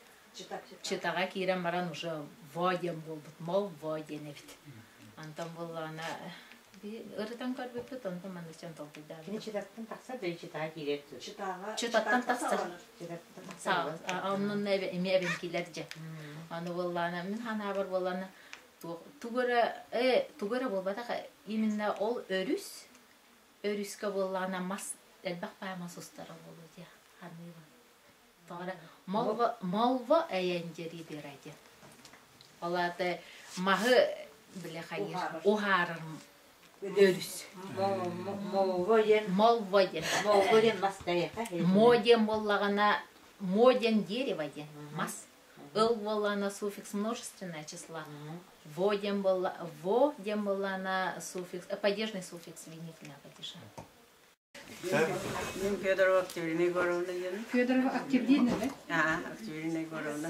читаҕа киирэн баран уже во диэн буолбут мол во диэн эбит. Антон буоллаҕына ырытан көрбүппүт, онтон маннычан толкуйдаабыт. Кини читаттан тахсар да читаҕа киирэр дуу? Читаттан тахсар. Оннун эмиэ эбэҥкилэр дьэ. Аны буоллаҕына мин ханаабар буоллаҕына тугу эрэ тугу эрэ буолбатах именно ол өрүс өрүскэ буоллаҕына мас элбэх баай мас устара буолуо диэ ханыыбын. Тоҕо эрэ молва молва эйэндири диэн. Ол аата маһы бile хайыыр уһаарар өрүс. Молво диэн Молво диэн. Молво диэн мас дайаха. Мо диэн буоллаҕына мо диэн дерево диэн мас. Ыл буоллаҕына суффикс множественное числа. Во диэн буолла во диэн буоллаҕына суффикс падежный суффикс винительного падежа. Мин Федорова Октябрина Егоровна диэн. Федорова Октябрина, да? Аа, Октябрина Егоровна.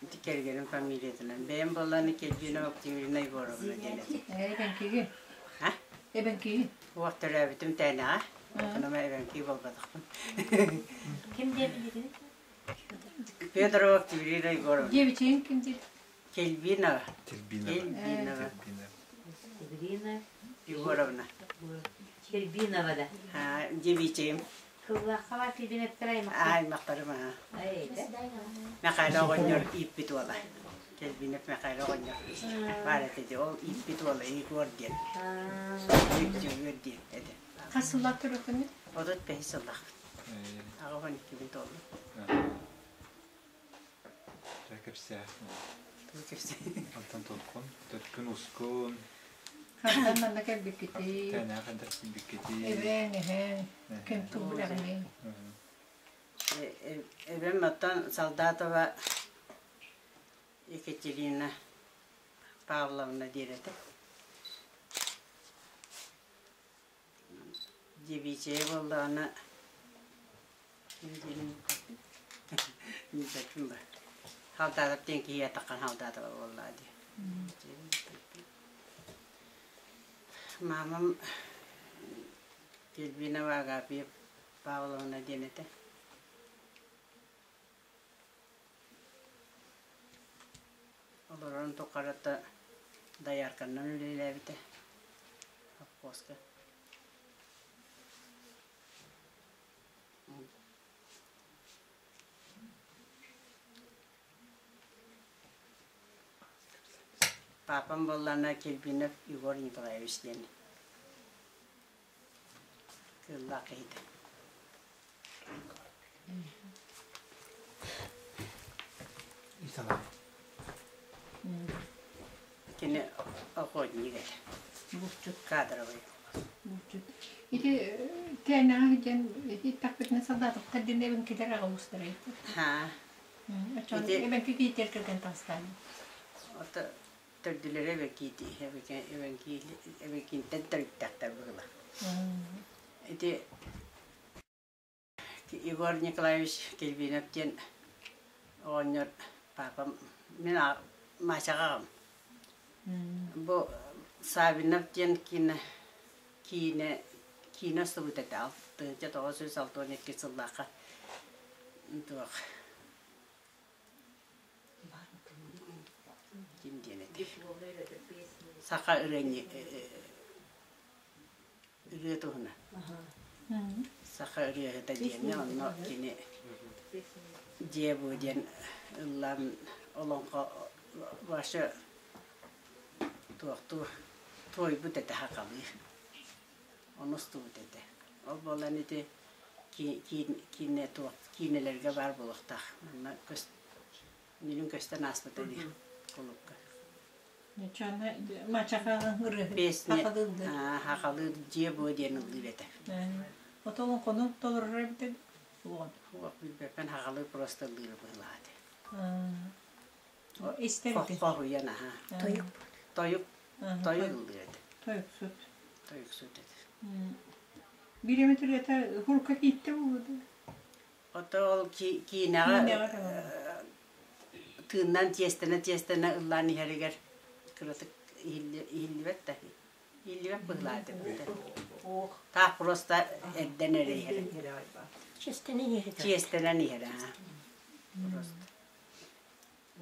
Ити кэргэним фамилиятынан. Бэйэм буоллааны Кельбинова Октябрина Егоровна диэн этим. Эбэҥкиги. А? Эбэҥкиги. Уох төрөөбүтүм тээнэҕэ. Онон эбэҥки буолбатахпын. Ким диэбитин? Федорова Октябрина Егоровна. Девичьин ким диир? Кельбинова. Кельбинова. Кельбинова. Октябрина Егоровна. Кельбинова да. Аа, девичьим. Кыллаахха бар Кельбиновтар аймахтар. Аймахтарым аа. Михаил оҕонньор ииппит уола. Кельбинов Михаил оҕонньор баар этэ дии. Ол ииппит уола Егор диэн. Егор диэн этэ. Хас сыллаах төрөккүнүй? 35 сыллаахпыт. 82 туоллум. Дьэ кэпсээ. Тугу кэпсээ? Антон Толкун, Төркүн Ускун, Хантан манна кэлбиккитий? Тэнээх эдэр кэлбиккитий? Эбээҥ, эһээҥ, ким тугу билэҕиний? Эбэм оттон Солдатова Екатерина Павловна диир этэ. Девичья буоллаҕына Халдаатап диэн киһи атаххан Халдаатова буоллаҕа дии. Маамам Кельбинова Агапия Павловна диэн этэ. Олорорун тухары доярканнан үлэлээбитэ совхозка. Папам буоллаҕына Кирбинов Егор Николаевич диэн кыыллаах киһитэ. Кини охотник этэ. Булчут. Кадровый. Булчут. Ити тээнэҕэ диэн ииттэхпитинэ солдатовтар диэн эбэҥкилэр аҕа уустара этэ. Ха. Оччоҕо Ити эбэҥки киитэр кэргэн таҕыстаан. Ото төрдүлэрэ эбэҥкиити эбэҥки эбэҥкинтэн төрүттэхтэр быһыылаах. Ити Егор Николаевич Кирбинов диэн оҕонньор папам мин Масяҕа аҕам. Бу Савинов диэн киинэ киинэ киинэ устубут этэ 1962 сыллаахха туох ким диэн этэ саха ырыанньы ырыа туһунан саха ырыаһыта диэҥҥэ онно кини дьиэ бу диэн ыллаан олоҥхо вообще туохтуу туойбут этэ сахалыы ону устубут этэ ол буолан ити киинэ туох киинэлэргэ баар буолуохтаах манна көс Нилин көстөн ааспыта дии кулуупка. Песня сахалыы дьиэ буо диэн ыллыыр этэ. Отолон хону толорор эбитэ. Уон. Хуох билбэппин хаҕалыы просто ыллыыр быһыылаах этэ. Истэр этэ. Хоһуйан аха. Тойук. Тойук. Тойук ыллыыр этэ. Тойуксут. Тойуксут этэ. Биир эмэ түргэтэ хурка кииттэ буолуо. Ото ол киинэҕэ тыыннан тиэстэнэ-тиэстэнэ ыллаан иһэригэр кыратык иһиллибэт да иһиллибэт быһыылаах этэ Таах просто эрдэн эрэ иһэрэ. Чиэстэнэн иһэрэ. Чиэстэнэн иһэрэ. Просто.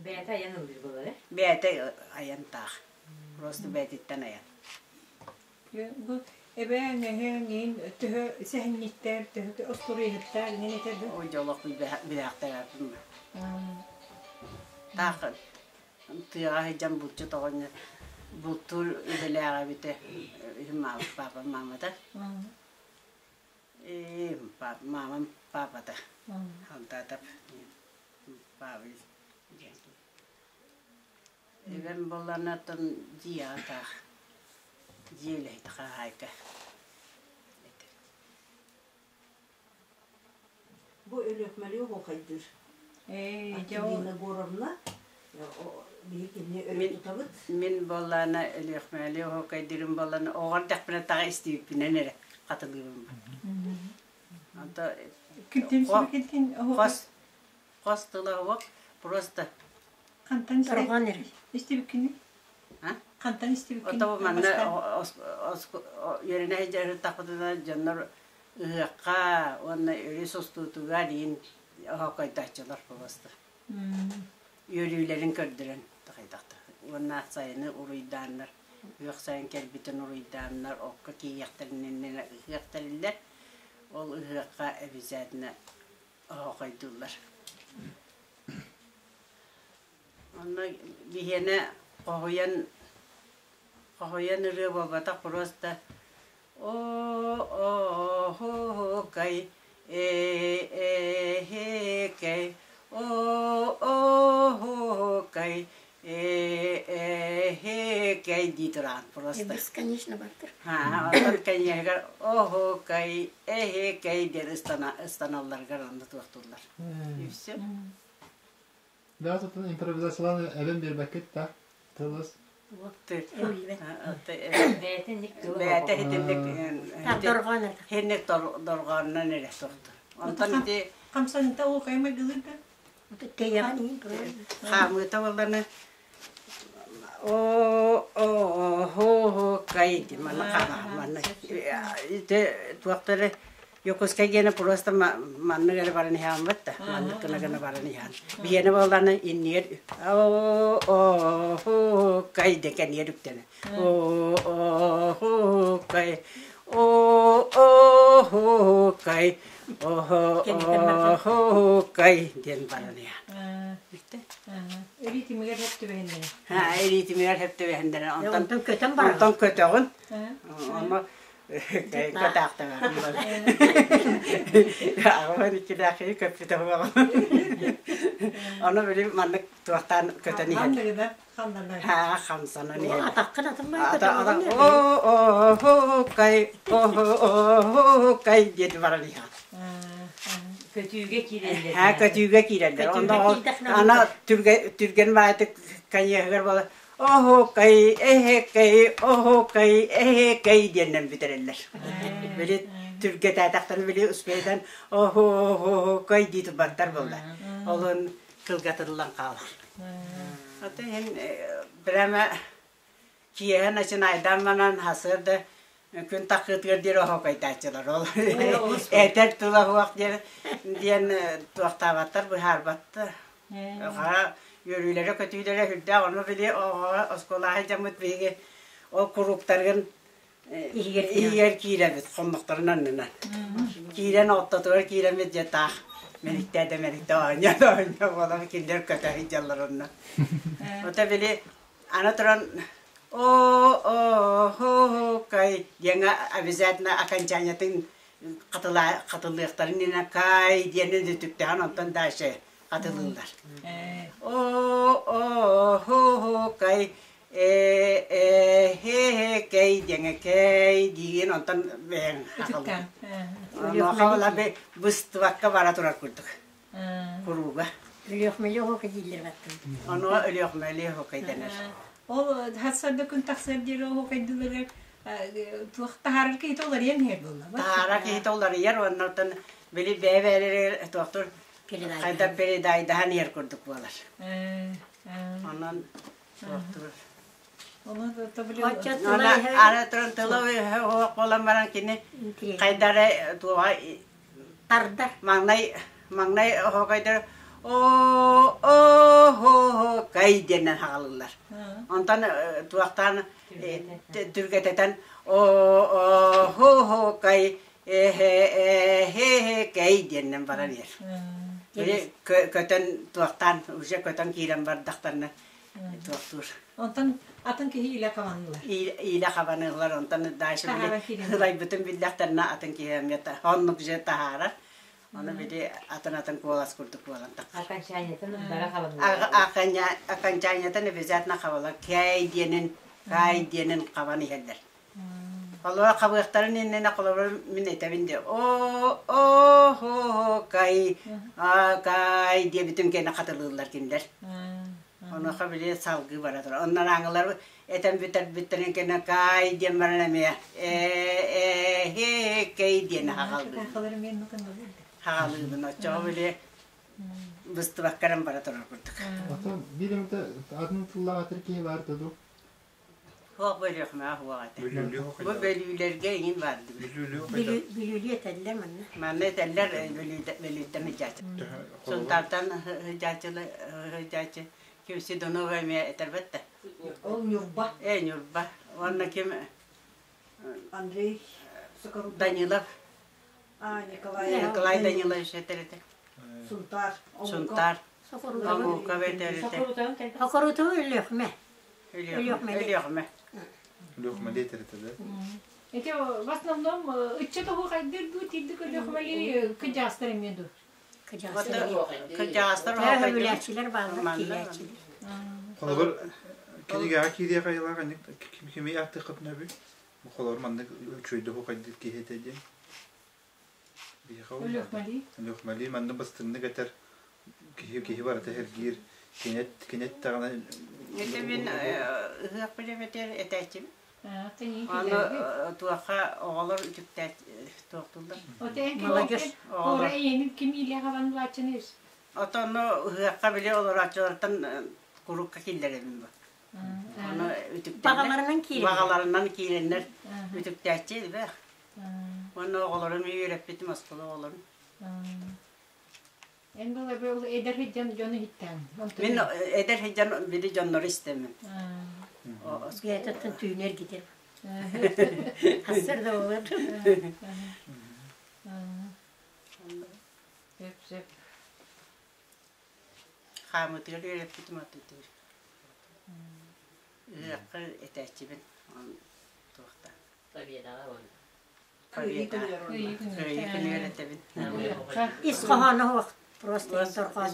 Бэйэтэ айан ыллыыр буолар э? Бэйэтэ айан таах. Просто бэйэтиттэн айан. Бу эбээҥ, эһээҥ иин төһө сэһэнньиттэр, төһө остуоруйаһыттар иҥин этэ да? Ой, дьолох билээхтэрээппин. Таах тыаҕа сылдьан булчут оҕонньор бултуур идэлээҕэ эбитэ папам маамата. Ээ, маамам папата. Хантаатап Павел диэн. Эбэм буолларнаттан дьиэҕэ таах дьиэ үлэһитэ хаһаайка этэ. Бу Өлүөхмэлии оһуохайдыыр. Ээ, дьэ ол Антонина Егоровна биһи кинини өрө тутабыт. Мин буоллаана Өлүөхмэлии оһуохайдыырым буоллаана оҕо эрдэхпинэ таҕа истибиппинэн эрэ хатылыыбын. Онто Кимтин кимтин хос хос тыла уох просто Хантан Торҕон эрэ. истибиккиний? А? Хантан истибиккиний? Ото манна үөрэнэ сылдьар дьоннор ыһыахха уонна өрүс устуутугар иин оһоокойдооччулар просто үөрүүлэрин көрдөрөн тахайдахта уонна сайыны уруйдааннар күөх сайын кэлбитин уруйдааннар окко киириэхтэрин иннинэ ыһыах тэриллэр ол ыһыахха обязательно оһоокойдууллар Онно биһиэнэ хоһуйан хоһуйан ырыа буолбатах просто о-о-ху-кай э-э-хе-кэй о-о-ху-кай э-э-хе-кэй дии тураан просто. Бесконечно бартыр. Ха, онтон кэньиэһигэр оһукай, эһикэй диэн ыстаналларыгар онно туохтууллар. И все. Да, тут импровизациялаан эбэн биэрбэккит да тылыс. Бэйэтэ итинник хинник дорҕоонунан эрэ суохтур. Онтон ити Хамсанта ол каймайгылыр да? Хаамыыта буолланы о о хо кай манна манна ити туохтары Якутскай гиэнэ просто маннык эрэ баран иһэҕин да маннык гына гына баран иһэҕин биһиэнэ буоллаҕына иннигэр о кай де кэниэр үктэнэ о кай о кай о кай диэн баран иһэҕин Эритимигэр хөп түбэһиннэрэ. Ха, эритимигэр хөп түбэһиннэрэ. Онтон көтөн баран. Онтон көтөҕүн. Онно Көтаахтаҕа. Аҕабар иккилээхи көппүтэ буолан. Ону били маннык туохтаан көтөн иһэр. Ха хамсанан иһэр. Атаххын атыммай О кай о кай диэт баран иһэр. Көтүүгэ киирэллэр. Ха көтүүгэ киирэллэр. Онно ана түргэн баайтык коньягыгар буола Оһуокай, эһэкэй, оһуокай, эһэкэй диэннэн бүтэрэллэр. Били түргэтээтэхтэрин били успейтан оһуокай дии турбаттар буолла. Олун кылгатыллан хаалар. Ата иһин прямо киэһэ начинайдаан манан хасыарда күн таххыытыгар диэри оһуокайдааччылар. Ол этэр тыла суох диэн диэн туохтаабаттар, быһаарбаттар. Хара үөрүүлэрэ-көтүүлэрэ сүрдээх. Ону били оҕоҕо оскуолаҕа дьаммыт биһиги ол курууктаргын иһигэр киирэбит хоннохторун аннынан. Киирэн оттотугар киирэммит дьэ таах мэниктээ да мэниктээ оонньоо да оонньоо буолан кинилэр көтө сылдьаллар онно. Ото били аны туран о о хо кай диэҥэ обязательно окончаниетын хатылыахтарын иннинэ кай диэнин үтүктээн онтон дальше хатылыыллар. О-о-хо-хо-кай Э э хе хе кэй диэҥэ кэй диигин онтон бэйэҥ Үтүктэн. Онуоха була быстыбакка бара турар курдук. Курууга. Өлүөхмэлии оһуока дииллэр баттым. Онуо өлүөхмэлии оһуокай дэнэр. Ол хасарда күн тахсар диэри оһуокайдылары туох таһаарар киһитэ уларыйан иһэр буолла. Таһаарар киһитэ уларыйар уонна оттон били бэйэ-бэйэлэригэр туохтур хайдах передайдаһан иһэр курдук буолар. Онон туохтур. Ары туран тыла суох буолан баран кини хайдары туоҕа тардар. Маҥнай маҥнай оһуокайдар оо оо хо кай диэннэн хаалыллар. Онтон туохтаан түргэтэтэн оо оо хо хо кай э хе э хе хе кэй диэннэн баран иһэр. Били көтөн туохтаан уже көтөн киирэн бардахтарына туохтуур. Онтон атын киһи илэ хабанылар. Илэ хабанылар, онтон дальше били ылайбытын биллэхтэринэ атын киһи эмиэ оннук же таһаарар. Ону били атын-атын куолас курдук буолан тахсар. Окончаниетын бара хабанылар. Окончаниетын обязательно хабалар. Кэй диэнин, кай диэнин хабан иһэллэр. Холобура хабыахтарын иннинэ холобура мин этэбин де о о хо хо кай а кай диэбитим кэннэ хатылыыллар кинилэр. Онуоха били салгыы бара турар. Оннор ааҥылар этэн бүтэрбиттэрин кэннэ кай диэн баран эмиэ э э хе кэй диэн хаҕалыыбын. Хаҕалыыбын. Оччоҕо били быстыбаккаран бара турар курдук. Атын биир эмитэ атын тыллаах этэр киһи баар да Суох бөлүөхмэ суох этэ. Бу бөлүүлэргэ иҥин баардыбыт. Бүлүүлүү этэллэр манна. Манна этэллэр Бүлүүттэн сылдьааччы. Сунтаартан сылдьааччы ким Седунова эмиэ этэрбэт да. Ол Ньурба. Э Ньурба. Уонна ким Андрей Данилов. А, Николай. Николай Данилович этэр этэ. Сунтаар. Сунтаар. Омуков этэр этэ. Сокуруту Өлүөхмэ. Өлүөхмэ. Өлүөхмэ. Өлүөхмэ диэтэр этэ да. Эти в основном ыччат оһуохайдыр дуу, тирдик өлүөхмэли кыдьаастар эмиэ дуу. Кырдьаҕастар Көбүлээччилэр бааллар, киирээччилэр. Холобур, кинигэҕэ киириэх айылаах кими ааттыаххытын өбүй? Холобур, маннык үчүгэйдик оһуохайдыыр киһи этэ диэн. Биһиэхэ Өлүөхмэли. Өлүөхмэли маннык бастыҥнык этэр киһи киһи барыта сэргиир кинэт кинэттэҕинэ Это мин ыһыах билэбэтэр этээччим. Аны туохха оҕолор үтүктээт туохтуллар. Молодежь. Оҕолор ким иилээх абанылааччыны Отону ыһыахха били олорооччулартан курукка киллэрэбин бу. Ону үтүктэннэр. Баҕаларынан киирэннэр. Баҕаларынан киирэннэр үтүктээччи элбэх. Уонна оҕолорум үөрэппитим оскуола оҕолорун. Эн был эбэл эдэр сылдьан дьону иһиттээн. Мин эдэр сылдьан били дьоннору истэммин. Бэйэтиттэн түүнү эргитэр. Хассар да болар. Сөп, сөп. Хаамытыгар үөрэппитим атытыгар. Ыһыахха этээччибин туохта. Победаҕа уонна. Победа. Кыайыы күнүгэр этэбин. Ис хоһооно суох. Просто торҕоон.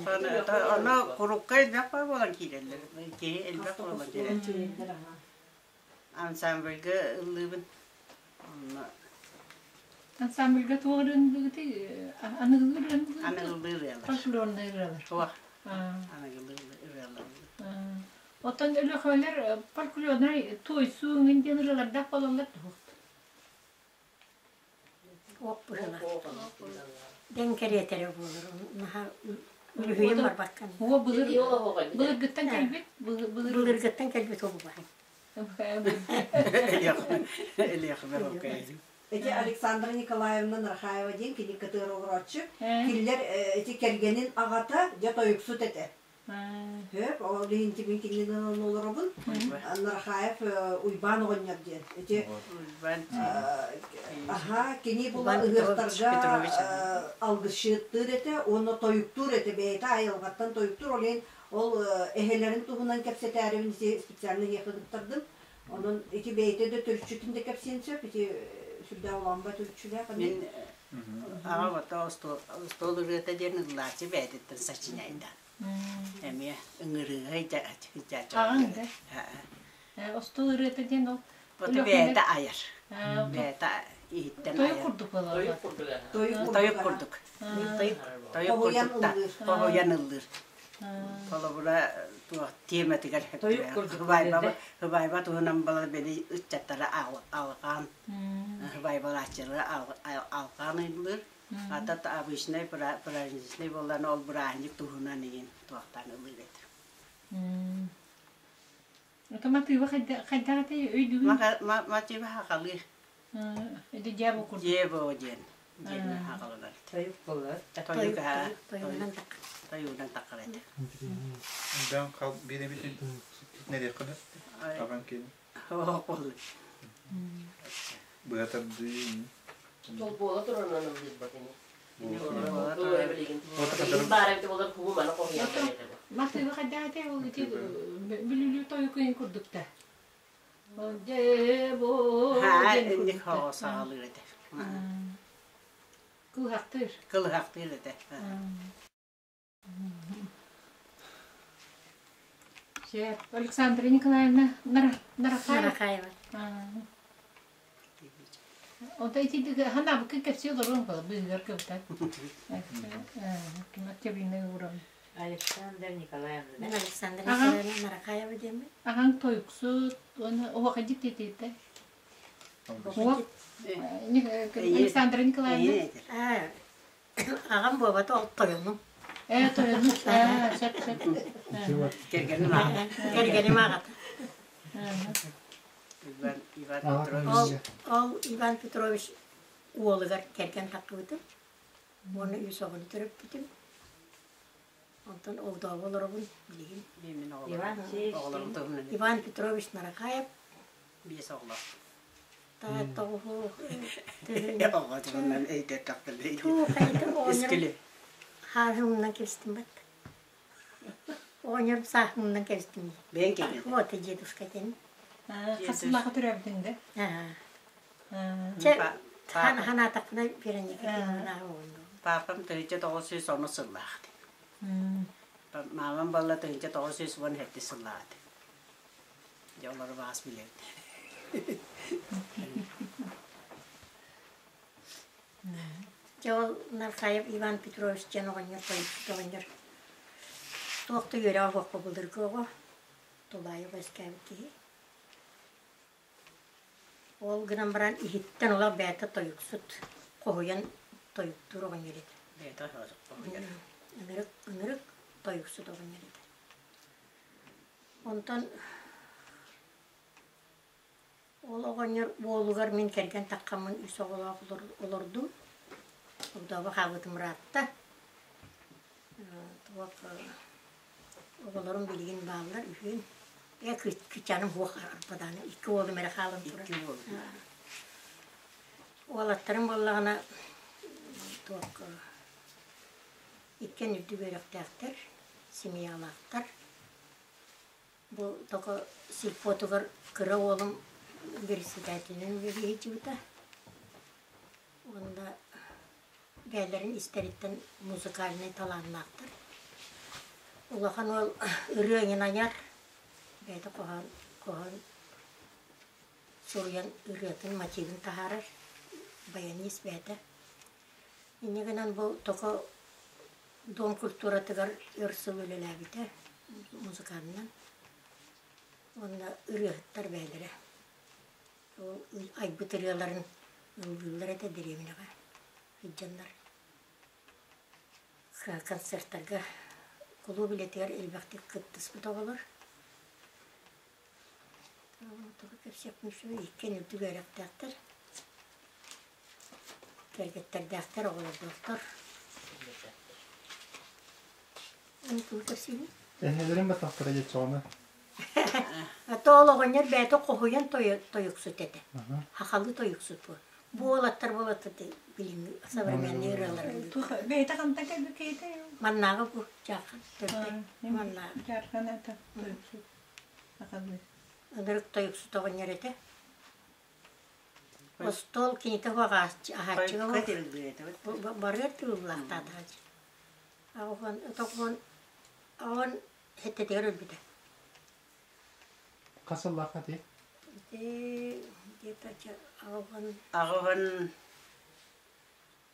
Ону курукка элбэх буолан киирэллэр. Киһи элбэх буолан киирэр. Ансамбльга ыллыыбын. Онно Ансамбльга туох ырыаны аныгылыы ырыаны Аныгылыы ырыалар. Фольклорнай ырыалар. Туох? Аныгылыы ырыалар. Оттон өлөхөлөр фольклорнай туойсуу иҥин диэн ырыалардаах буолаллар дуо? Уох быһыылаах. Дэҥ кэриэтэрэ буолар. Наһаа үлүһүйэн барбаккын. Уо былыр былыргыттан кэлбит Былыргыттан кэлбит обубай. Ити Александра Николаевна Нархаева диэн кини кытыар олорооччу. Кинилэр ити кэргэнин аҕата дьэ тойуксут этэ. Хөп, ол иһин мин кинини олоробун. Нархаев Уйбаан оҕонньор диэн. Ити аха кини була ыһыахтарга алгысчыттыыр этэ уонна тойуктуур этэ бэйэтэ айылҕаттан тойуктуур ол иһин ол эһэлэрин туһунан кэпсэтээрибин ити специально эһиэхэ ыыттардым. Онон ити бэйэтэ да төрүччүтүн да кэпсиэн сөп ити сүрдээх улаанба төрүччүлээх Мин аҕам ото остуол ырыата диэн ыллааччы бэйэтиттэн сочиняйда. Эмиэ ыҥырыыга Аҕаҥ да? Остуол ырыата диэн ол Оту бэйэтэ айар. Бэйэтэ иһиттэн Тойук айар. курдук буолар. Тойук курдук. Тойук курдук. Тойук Хоһуйан курдук да. ыллыыр. Хоһуйан ыллыыр. Холобура туох тиэмэтигэр Тойук курдук Хыбайба диэн хыбайба туһунан бала били ыччаттары алҕаан хыбайбалааччылары алҕаан ыллыыр. Ата обычный праздничный буоллаҕына ол бырааһынньык туһунан игин туохтаан ыллыыр этэ. Ото матыыба хайдах этэй өйдүүгүн? Матыыба хахалыы. Ити дьиэ бу курдук. Дьиэ бу диэн. Диэн хахаланар. Тойук буолар. Тойук Тойугунан таххар этэ. Бэм хал биэрэбитин нэриэххэ Аҕаҥ киэн. Быа тардыы. Сол буола туран ыллыырбат ини. Матыыба хайдах этэй ол ити бүлүлүү тойук ыйын курдук да. Ол дьиэ бу диэн Инник курдук да. саҕалыыр этэ. Кылыһахтыыр. Кылыһахтыыр этэ. Сөп. Александра Николаевна Нарахаева. Нарахаева. Онто ити ханабыкы кэпсии олоруон буола быыһыгар кыбытар. Ким октябрина уурабын. Александр Николаевна. Мен Александра Николаевна Нарахаева диэммин. Аҕаҥ тойуксут уонна оһуохайдьыт диэтийтэ. Александра Николаевна. Аҕам буолбата ол тойонум. Ээ тойонум. Ээ сөп сөп. Кэргэним аҕата. Кэргэним аҕата. Иван Иван Аҕа Петрович. Ол ол Иван Петрович уолугар кэргэн таххыбытым. Уонна үс оҕону төрөппүтүм. Онтон огдообо олоробун билигин. Мин Иван оҕолорум туһунан Иван Петрович Нарахаев биэс оҕолор. тоҕуһу Оҕо туһунан өйдөтөхпүнэ Туу хайда оҕонньорум Искили. хааһымынан кэбистим бат. Оҕонньорум сааһымынан кэбистим. Бэйэҥ кэлин. Вот и дедушка диэн. Хасыллаха төрөөбүтүҥ да? Чэ, ханаатахпына Вероника Кимовна Папам 1910 сыллаах. Мамам балла 1917 сыллаах. Дьэ олору баас билэбит. Дьэ ол Нархаев Иван Петрович диэн оҕонньор тойуксут оҕонньор туох да үөрэҕэ суохха былыргы оҕо тулаайах үөскээбит киһи. Ол гынан баран иһиттэн олох бэйэтэ тойуксут хоһуйан тойуктуур оҕонньор этэ. Бэйэтэ хоһуйар. Ынырык, ынырык тойуксут оҕонньор этэ. Онтон ол оҕонньор уолугар мин кэргэн таххаммын үс оҕолоох олордум. Огдообо хаалбытым ыраатта. Туох оҕолорум билигин бааллар үһүөн. Ээ кыччааным суох арбадааны икки уолум эрэ хаалан турар. Икки уолум. Уолаттарым буоллаҕына туох иккиэн үрдүк үөрэхтээхтэр, семьялаахтар. Бу токо сельпотугар кыра уолум председателинэн үлэлии сылдьыбыта. Уонна бэйэлэрин истэриттэн музыкальнай талааннаахтар. Улахан уол ырыа эҥин айар, бэйэтэ хоһоон, хоһоон суруйан ырыатын мотивын таһаарар, баянист бэйэтэ. Инньэ гынан бу токо Дом культуратыгар өр сыл үлэлээбитэ музыканынан уонна ырыаһыттар бэйэлэрэ. Ол айбыт ырыаларын ыллыыллар этэ дэриэбинэҕэ сылдьаннар. Концертарга кулууп үлэтигэр элбэхтик кыттыспыт оҕолор. Тугу кэпсиэхпин үчүгэй иккиэн үрдүк үөрэхтээхтэр. Кэргэттэрдээхтэр, оҕолордоохтор. Аны тугу кэпсиибин? Эһэлэрин батахтара дьоччоҕуна. Ата ол оҕонньор бэйэтэ хоһуйан тойуксут этэ. Хахалы тойуксут бу. Бу уолаттар буолаттар билиҥҥи современный ырыалары. Бэйэтэ хантан кэлбит киһитэ? Маннааҕы бу Дьаархан төрдө. Маннааҕы. Дьаархан это тойуксут. Хахалы. Ынырык тойуксут оҕонньор этэ. Остуол кинитэ аһааччыга барыар тыыллаахтаатаҕа Аҕыһын, тоҕуһун, аҕын сэттэтигэр өлбүтэ. Хасыллаах ати? Ити где-то аҕыһын Аҕыһын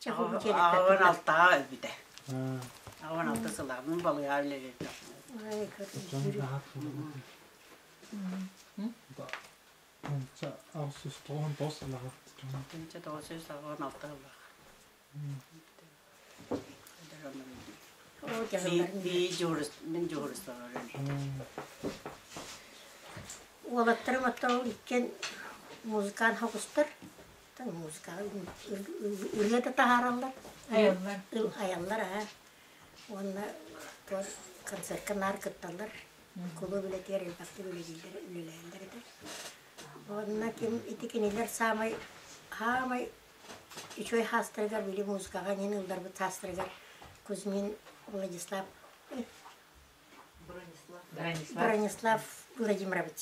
аҕыһын алтаҕа өлбүтэ. 86 сыллаах. Мин балыыһа үлэлээбитим. 1999 сыллаах. 1996 сыллаах. Мин дьуһуурустубалар Уолаттарым оттон иккиэн музыкант хоҕустар. Музыкаҕа ырыа да таһаараллар. Айаллар. Айаллар аа. Уонна концертка наар кытталлар. Кулууп үлэтигэр элбэхтик үлэлииллэр, үлэлэһэллэр этэ. Уонна ким ити кинилэр саамай хаамай үчүгэй хаастарыгар били музыкаҕа эҥин ылларбыт хаастарыгар Кузьмин Владислав Бронислав Владимирович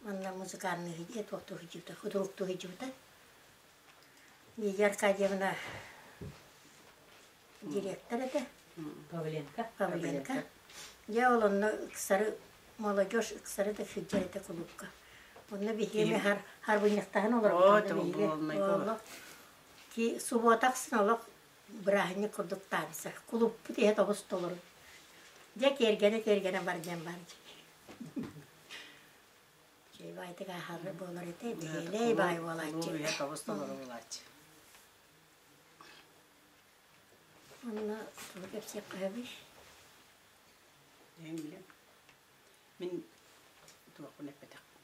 манна музыкальный туохтуу сылдьыбыта, худруктуу сылдьыбыта. Лидия Аркадьевна директор этэ. Павленко. Павленко. Дьэ ол онно ыксары молодежь ыксары да сылдьар этэ кулуупка. Онно биһиги хар харбынньахтаһан олорбут биһиги. Ки субуота ахсын олох бырааһынньык курдук таанса. Кулууппут иһэ тоҕус толору. Дьэ киэргэнэ-киэргэнэ бар диэн бар. Чэй баайтык буолар этэ, бэһиэлэй баай буолааччы. Иһэ тоҕус толору буолааччы. Онно тугу кэпсиэххэ сөбүй? Мин туохпун эппэтэхпин.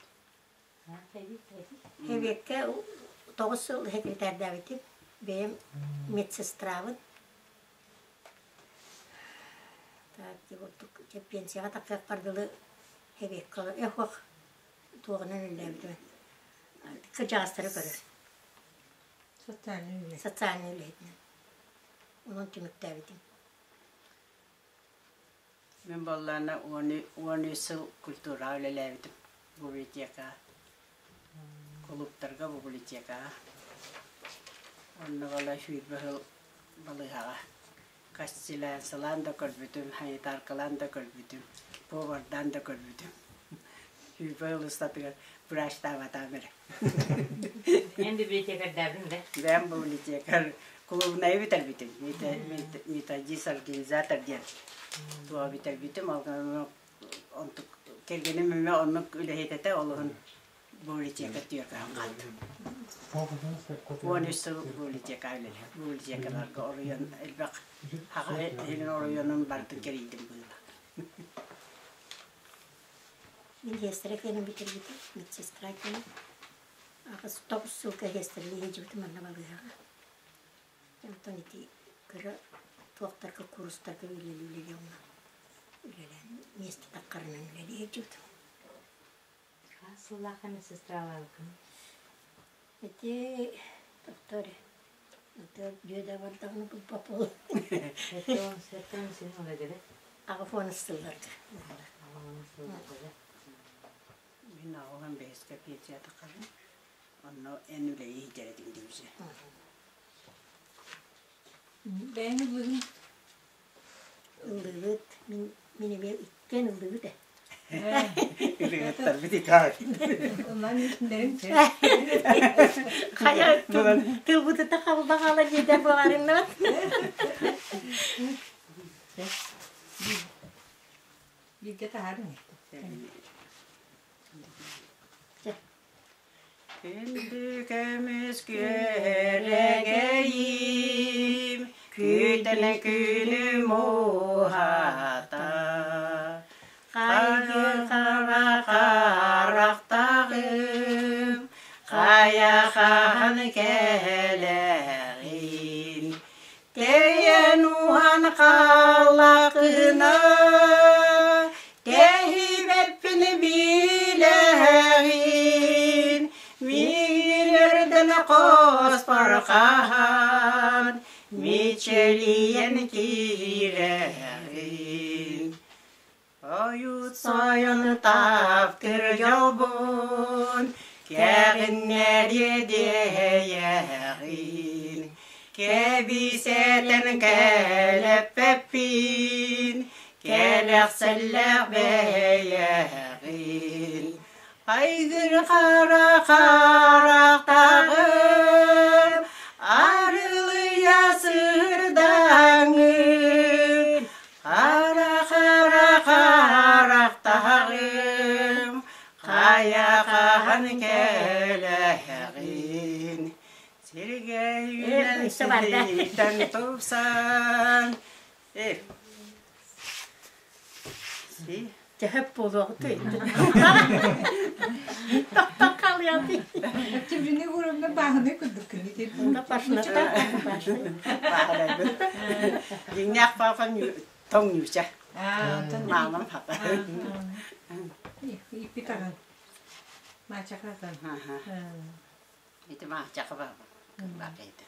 Хэбиэккэ 9 сыл секретардаабытым. Бэйэм медсестрабын. Так, пенсияҕа тахсыахпар дылы хэбиэккэ эхох туоҕунан үлэлээбитим. Кырдьаҕастары көрөр. Социальный үлэ. Социальный үлэһитинэн. Онон түмүктээбитим. Мин буоллаана 13 сыл культураҕа үлэлээбитим. Библиотека. Кулууптарга библиотекаҕа. Онно бала сүүрбэ сыл балыыһаҕа. Кастелянсалаан да көрбүтүм, санитаркалаан да көрбүтүм, повардаан да көрбүтүм. Сүүрбэ сыл устатыгар врачтаабатаам эрэ. Эн библиотекардаабын да? Бэйэм библиотекарь клубнайы бүтэрбитим. Методист, организатор диэн туоҕа бүтэрбитим. Онтук кэргэним эмэ оннук үлэһит этэ, олоһун библиотека түөркаһан хаалдым. 13 сыл библиотека үлэлэһэ. Библиотекаларга оройуон элбэх хаха иһин оройуонун барытын кэрийдим быыла. Мин сестра кэлин бүтэрбитим, медсестра кэлин. Аҕыс тоҕус сылга сестралыы сылдьыбытым манна балыыһаҕа. Онтон ити кыра туохтарга курстарга үлэлии онно үлэлээн миэстэ таххарынан үлэлии сылдьыбытым. Хас сыллаахха медсестралаабыккын? Ити доктор дьүөдэ бардаҕына булбат буолуо. Сэттэн син олегеде. Аҕыс сылларга. Сылларга. Мин аҕам бэһискэ пенсия таххарым. Онно эн үлэйи иһдэрэтим дибиже. Бэйэҥ ыллыгын? Ыллыыбыт. Мин мин эмиэ иккиэн ыллыыбыт ээ. Ылыгыттарбыт итаа. Ыллаан иһитиннэрин. Хайа тылбытыта хабылла хаалар диэтэ буоларыннар. Бииргэ таһаарыҥ. Күндү көмүс күөрэгэйим, күүтэн күнүм уһата. Хайы хара харахтаҕым, хайа хаһан кэлэҕин. Тэйэн уһан хааллаххына, тэһибэппин билэҕин. Миигин өрдөн хоспор хаһан, мичилийэн киирэҕин. Ойут сойон таптыр дьолбун, кэҕиннэриэ диэйэҕин. Кэбисэтэн кэлэппэппин, кэлэхсэллээх бэйэҕин. кэлэҕин. Айгыр хара харахтаҕым, арылыйа сырдаҥын. Хара хара харахтаҕым, хайа хаһан кэлэҕин. Сиргэ үүнэн сирийтэн тупсан. Төһөп буолуоҕутуй? Тохтон хаалыаҕый. Тимрини уурумна бааһынай курдук күнү Дьиҥнээх папа тоҥ ньүүчэ. Маамам папа. Иппит аҕан. Маачахатан. Ити маачаха баба. Бакайда.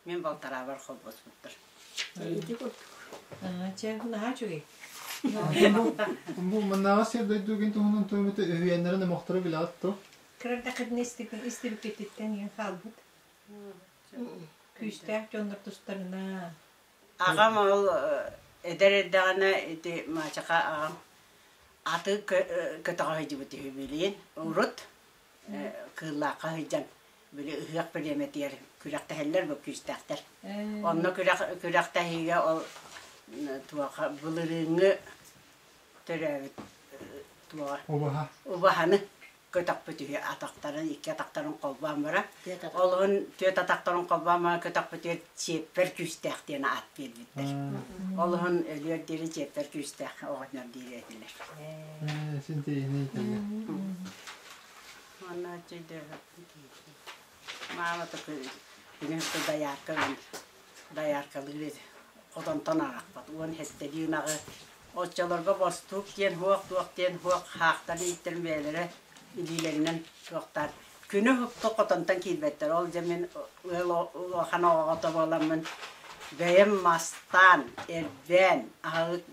Мин балтараабар холбоспуттар. Ити курдук. Чэ, наһаа үчүгэй. Бу маннааҕы сир дойдугун туһунан туомута үһүйээннэрин омохторо билэҕит дуо? Кырардахытын истибиккититтэн иһин хаалбыт. Күүстээх дьоннор тустарына. Аҕам ол эдэр эрдэҕинэ ити маачаха аҕам аты көтөҕө сылдьыбыт үһү билиин. Урут кыыллаахха сылдьан били ыһыах бириэмэтигэр күрэхтэһэллэр бу күүстээхтэр. Онно күрэх күрэхтэһиигэ ол туоха былырыыҥҥы төрөөбүт туоҕа Убаһа. убаһаны көтөхпүт үһү атахтарын икки атахтарын холбоон баран олуһун түөрт атахтарын холбоон баран көтөхпүтүгэр чиэппэр күүстээх диэн аат биэрбиттэр. Олуһун өлүөр диэри чиэппэр күүстээх оҕонньор диир этилэр. Син тиийинэ итэллэр. Уонна Маама күнү дайаарка дайааркалыыр этэ. Хотонтон арахпат. Уон сэттэлии ынаҕы оччолорго бостуук диэн хуох туох диэн хуох хаахтан ииттэрин бэйэлэрэ илиилэринэн туохтаан күнү уһукту хотонтон киирбэттэр. Ол дьэ мин ыал улахан оҕоҕото буоламмын бэйэм мастаан, эрбээн, аһылык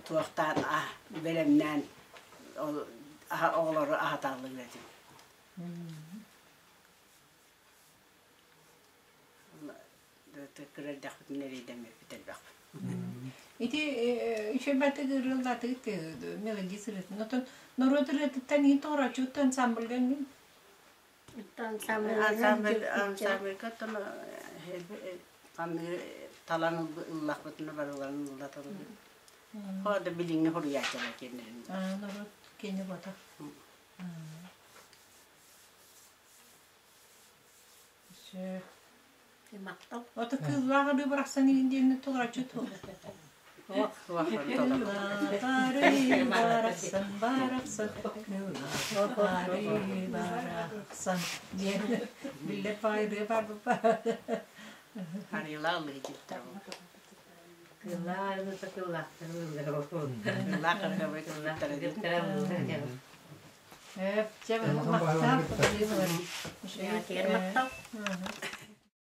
туохтаан бэлэмнээн ол оҕолору аһаталлар этим. Кыра эрдэхпитинэ эрэйдэммиппит элбэх. Ити үчүгэй ырыалаатыгыт мелодия ырыатын. Отон норуот ырыатыттан иин тоҕорооччуттан ансамбльга мин. Ансамбль ансамбльга оттон ханныгы талан ыллахпытына барыларын ыллаталлар. Хоо да билиҥҥи суруйааччылар киэннэрин. Норуот киэнэ буотах. Ото кыыллаах арыы барахсан иһин диэнни толороччу туох. Арыы барахсан барахсан арыы барахсан диэн биллэр баҕайы бар Арыылаах ыллыһыттар Кыыллаах арыыта кыыллаахтар Кыыллаах арыыбыт Эп, чэ, махтал. Махтал.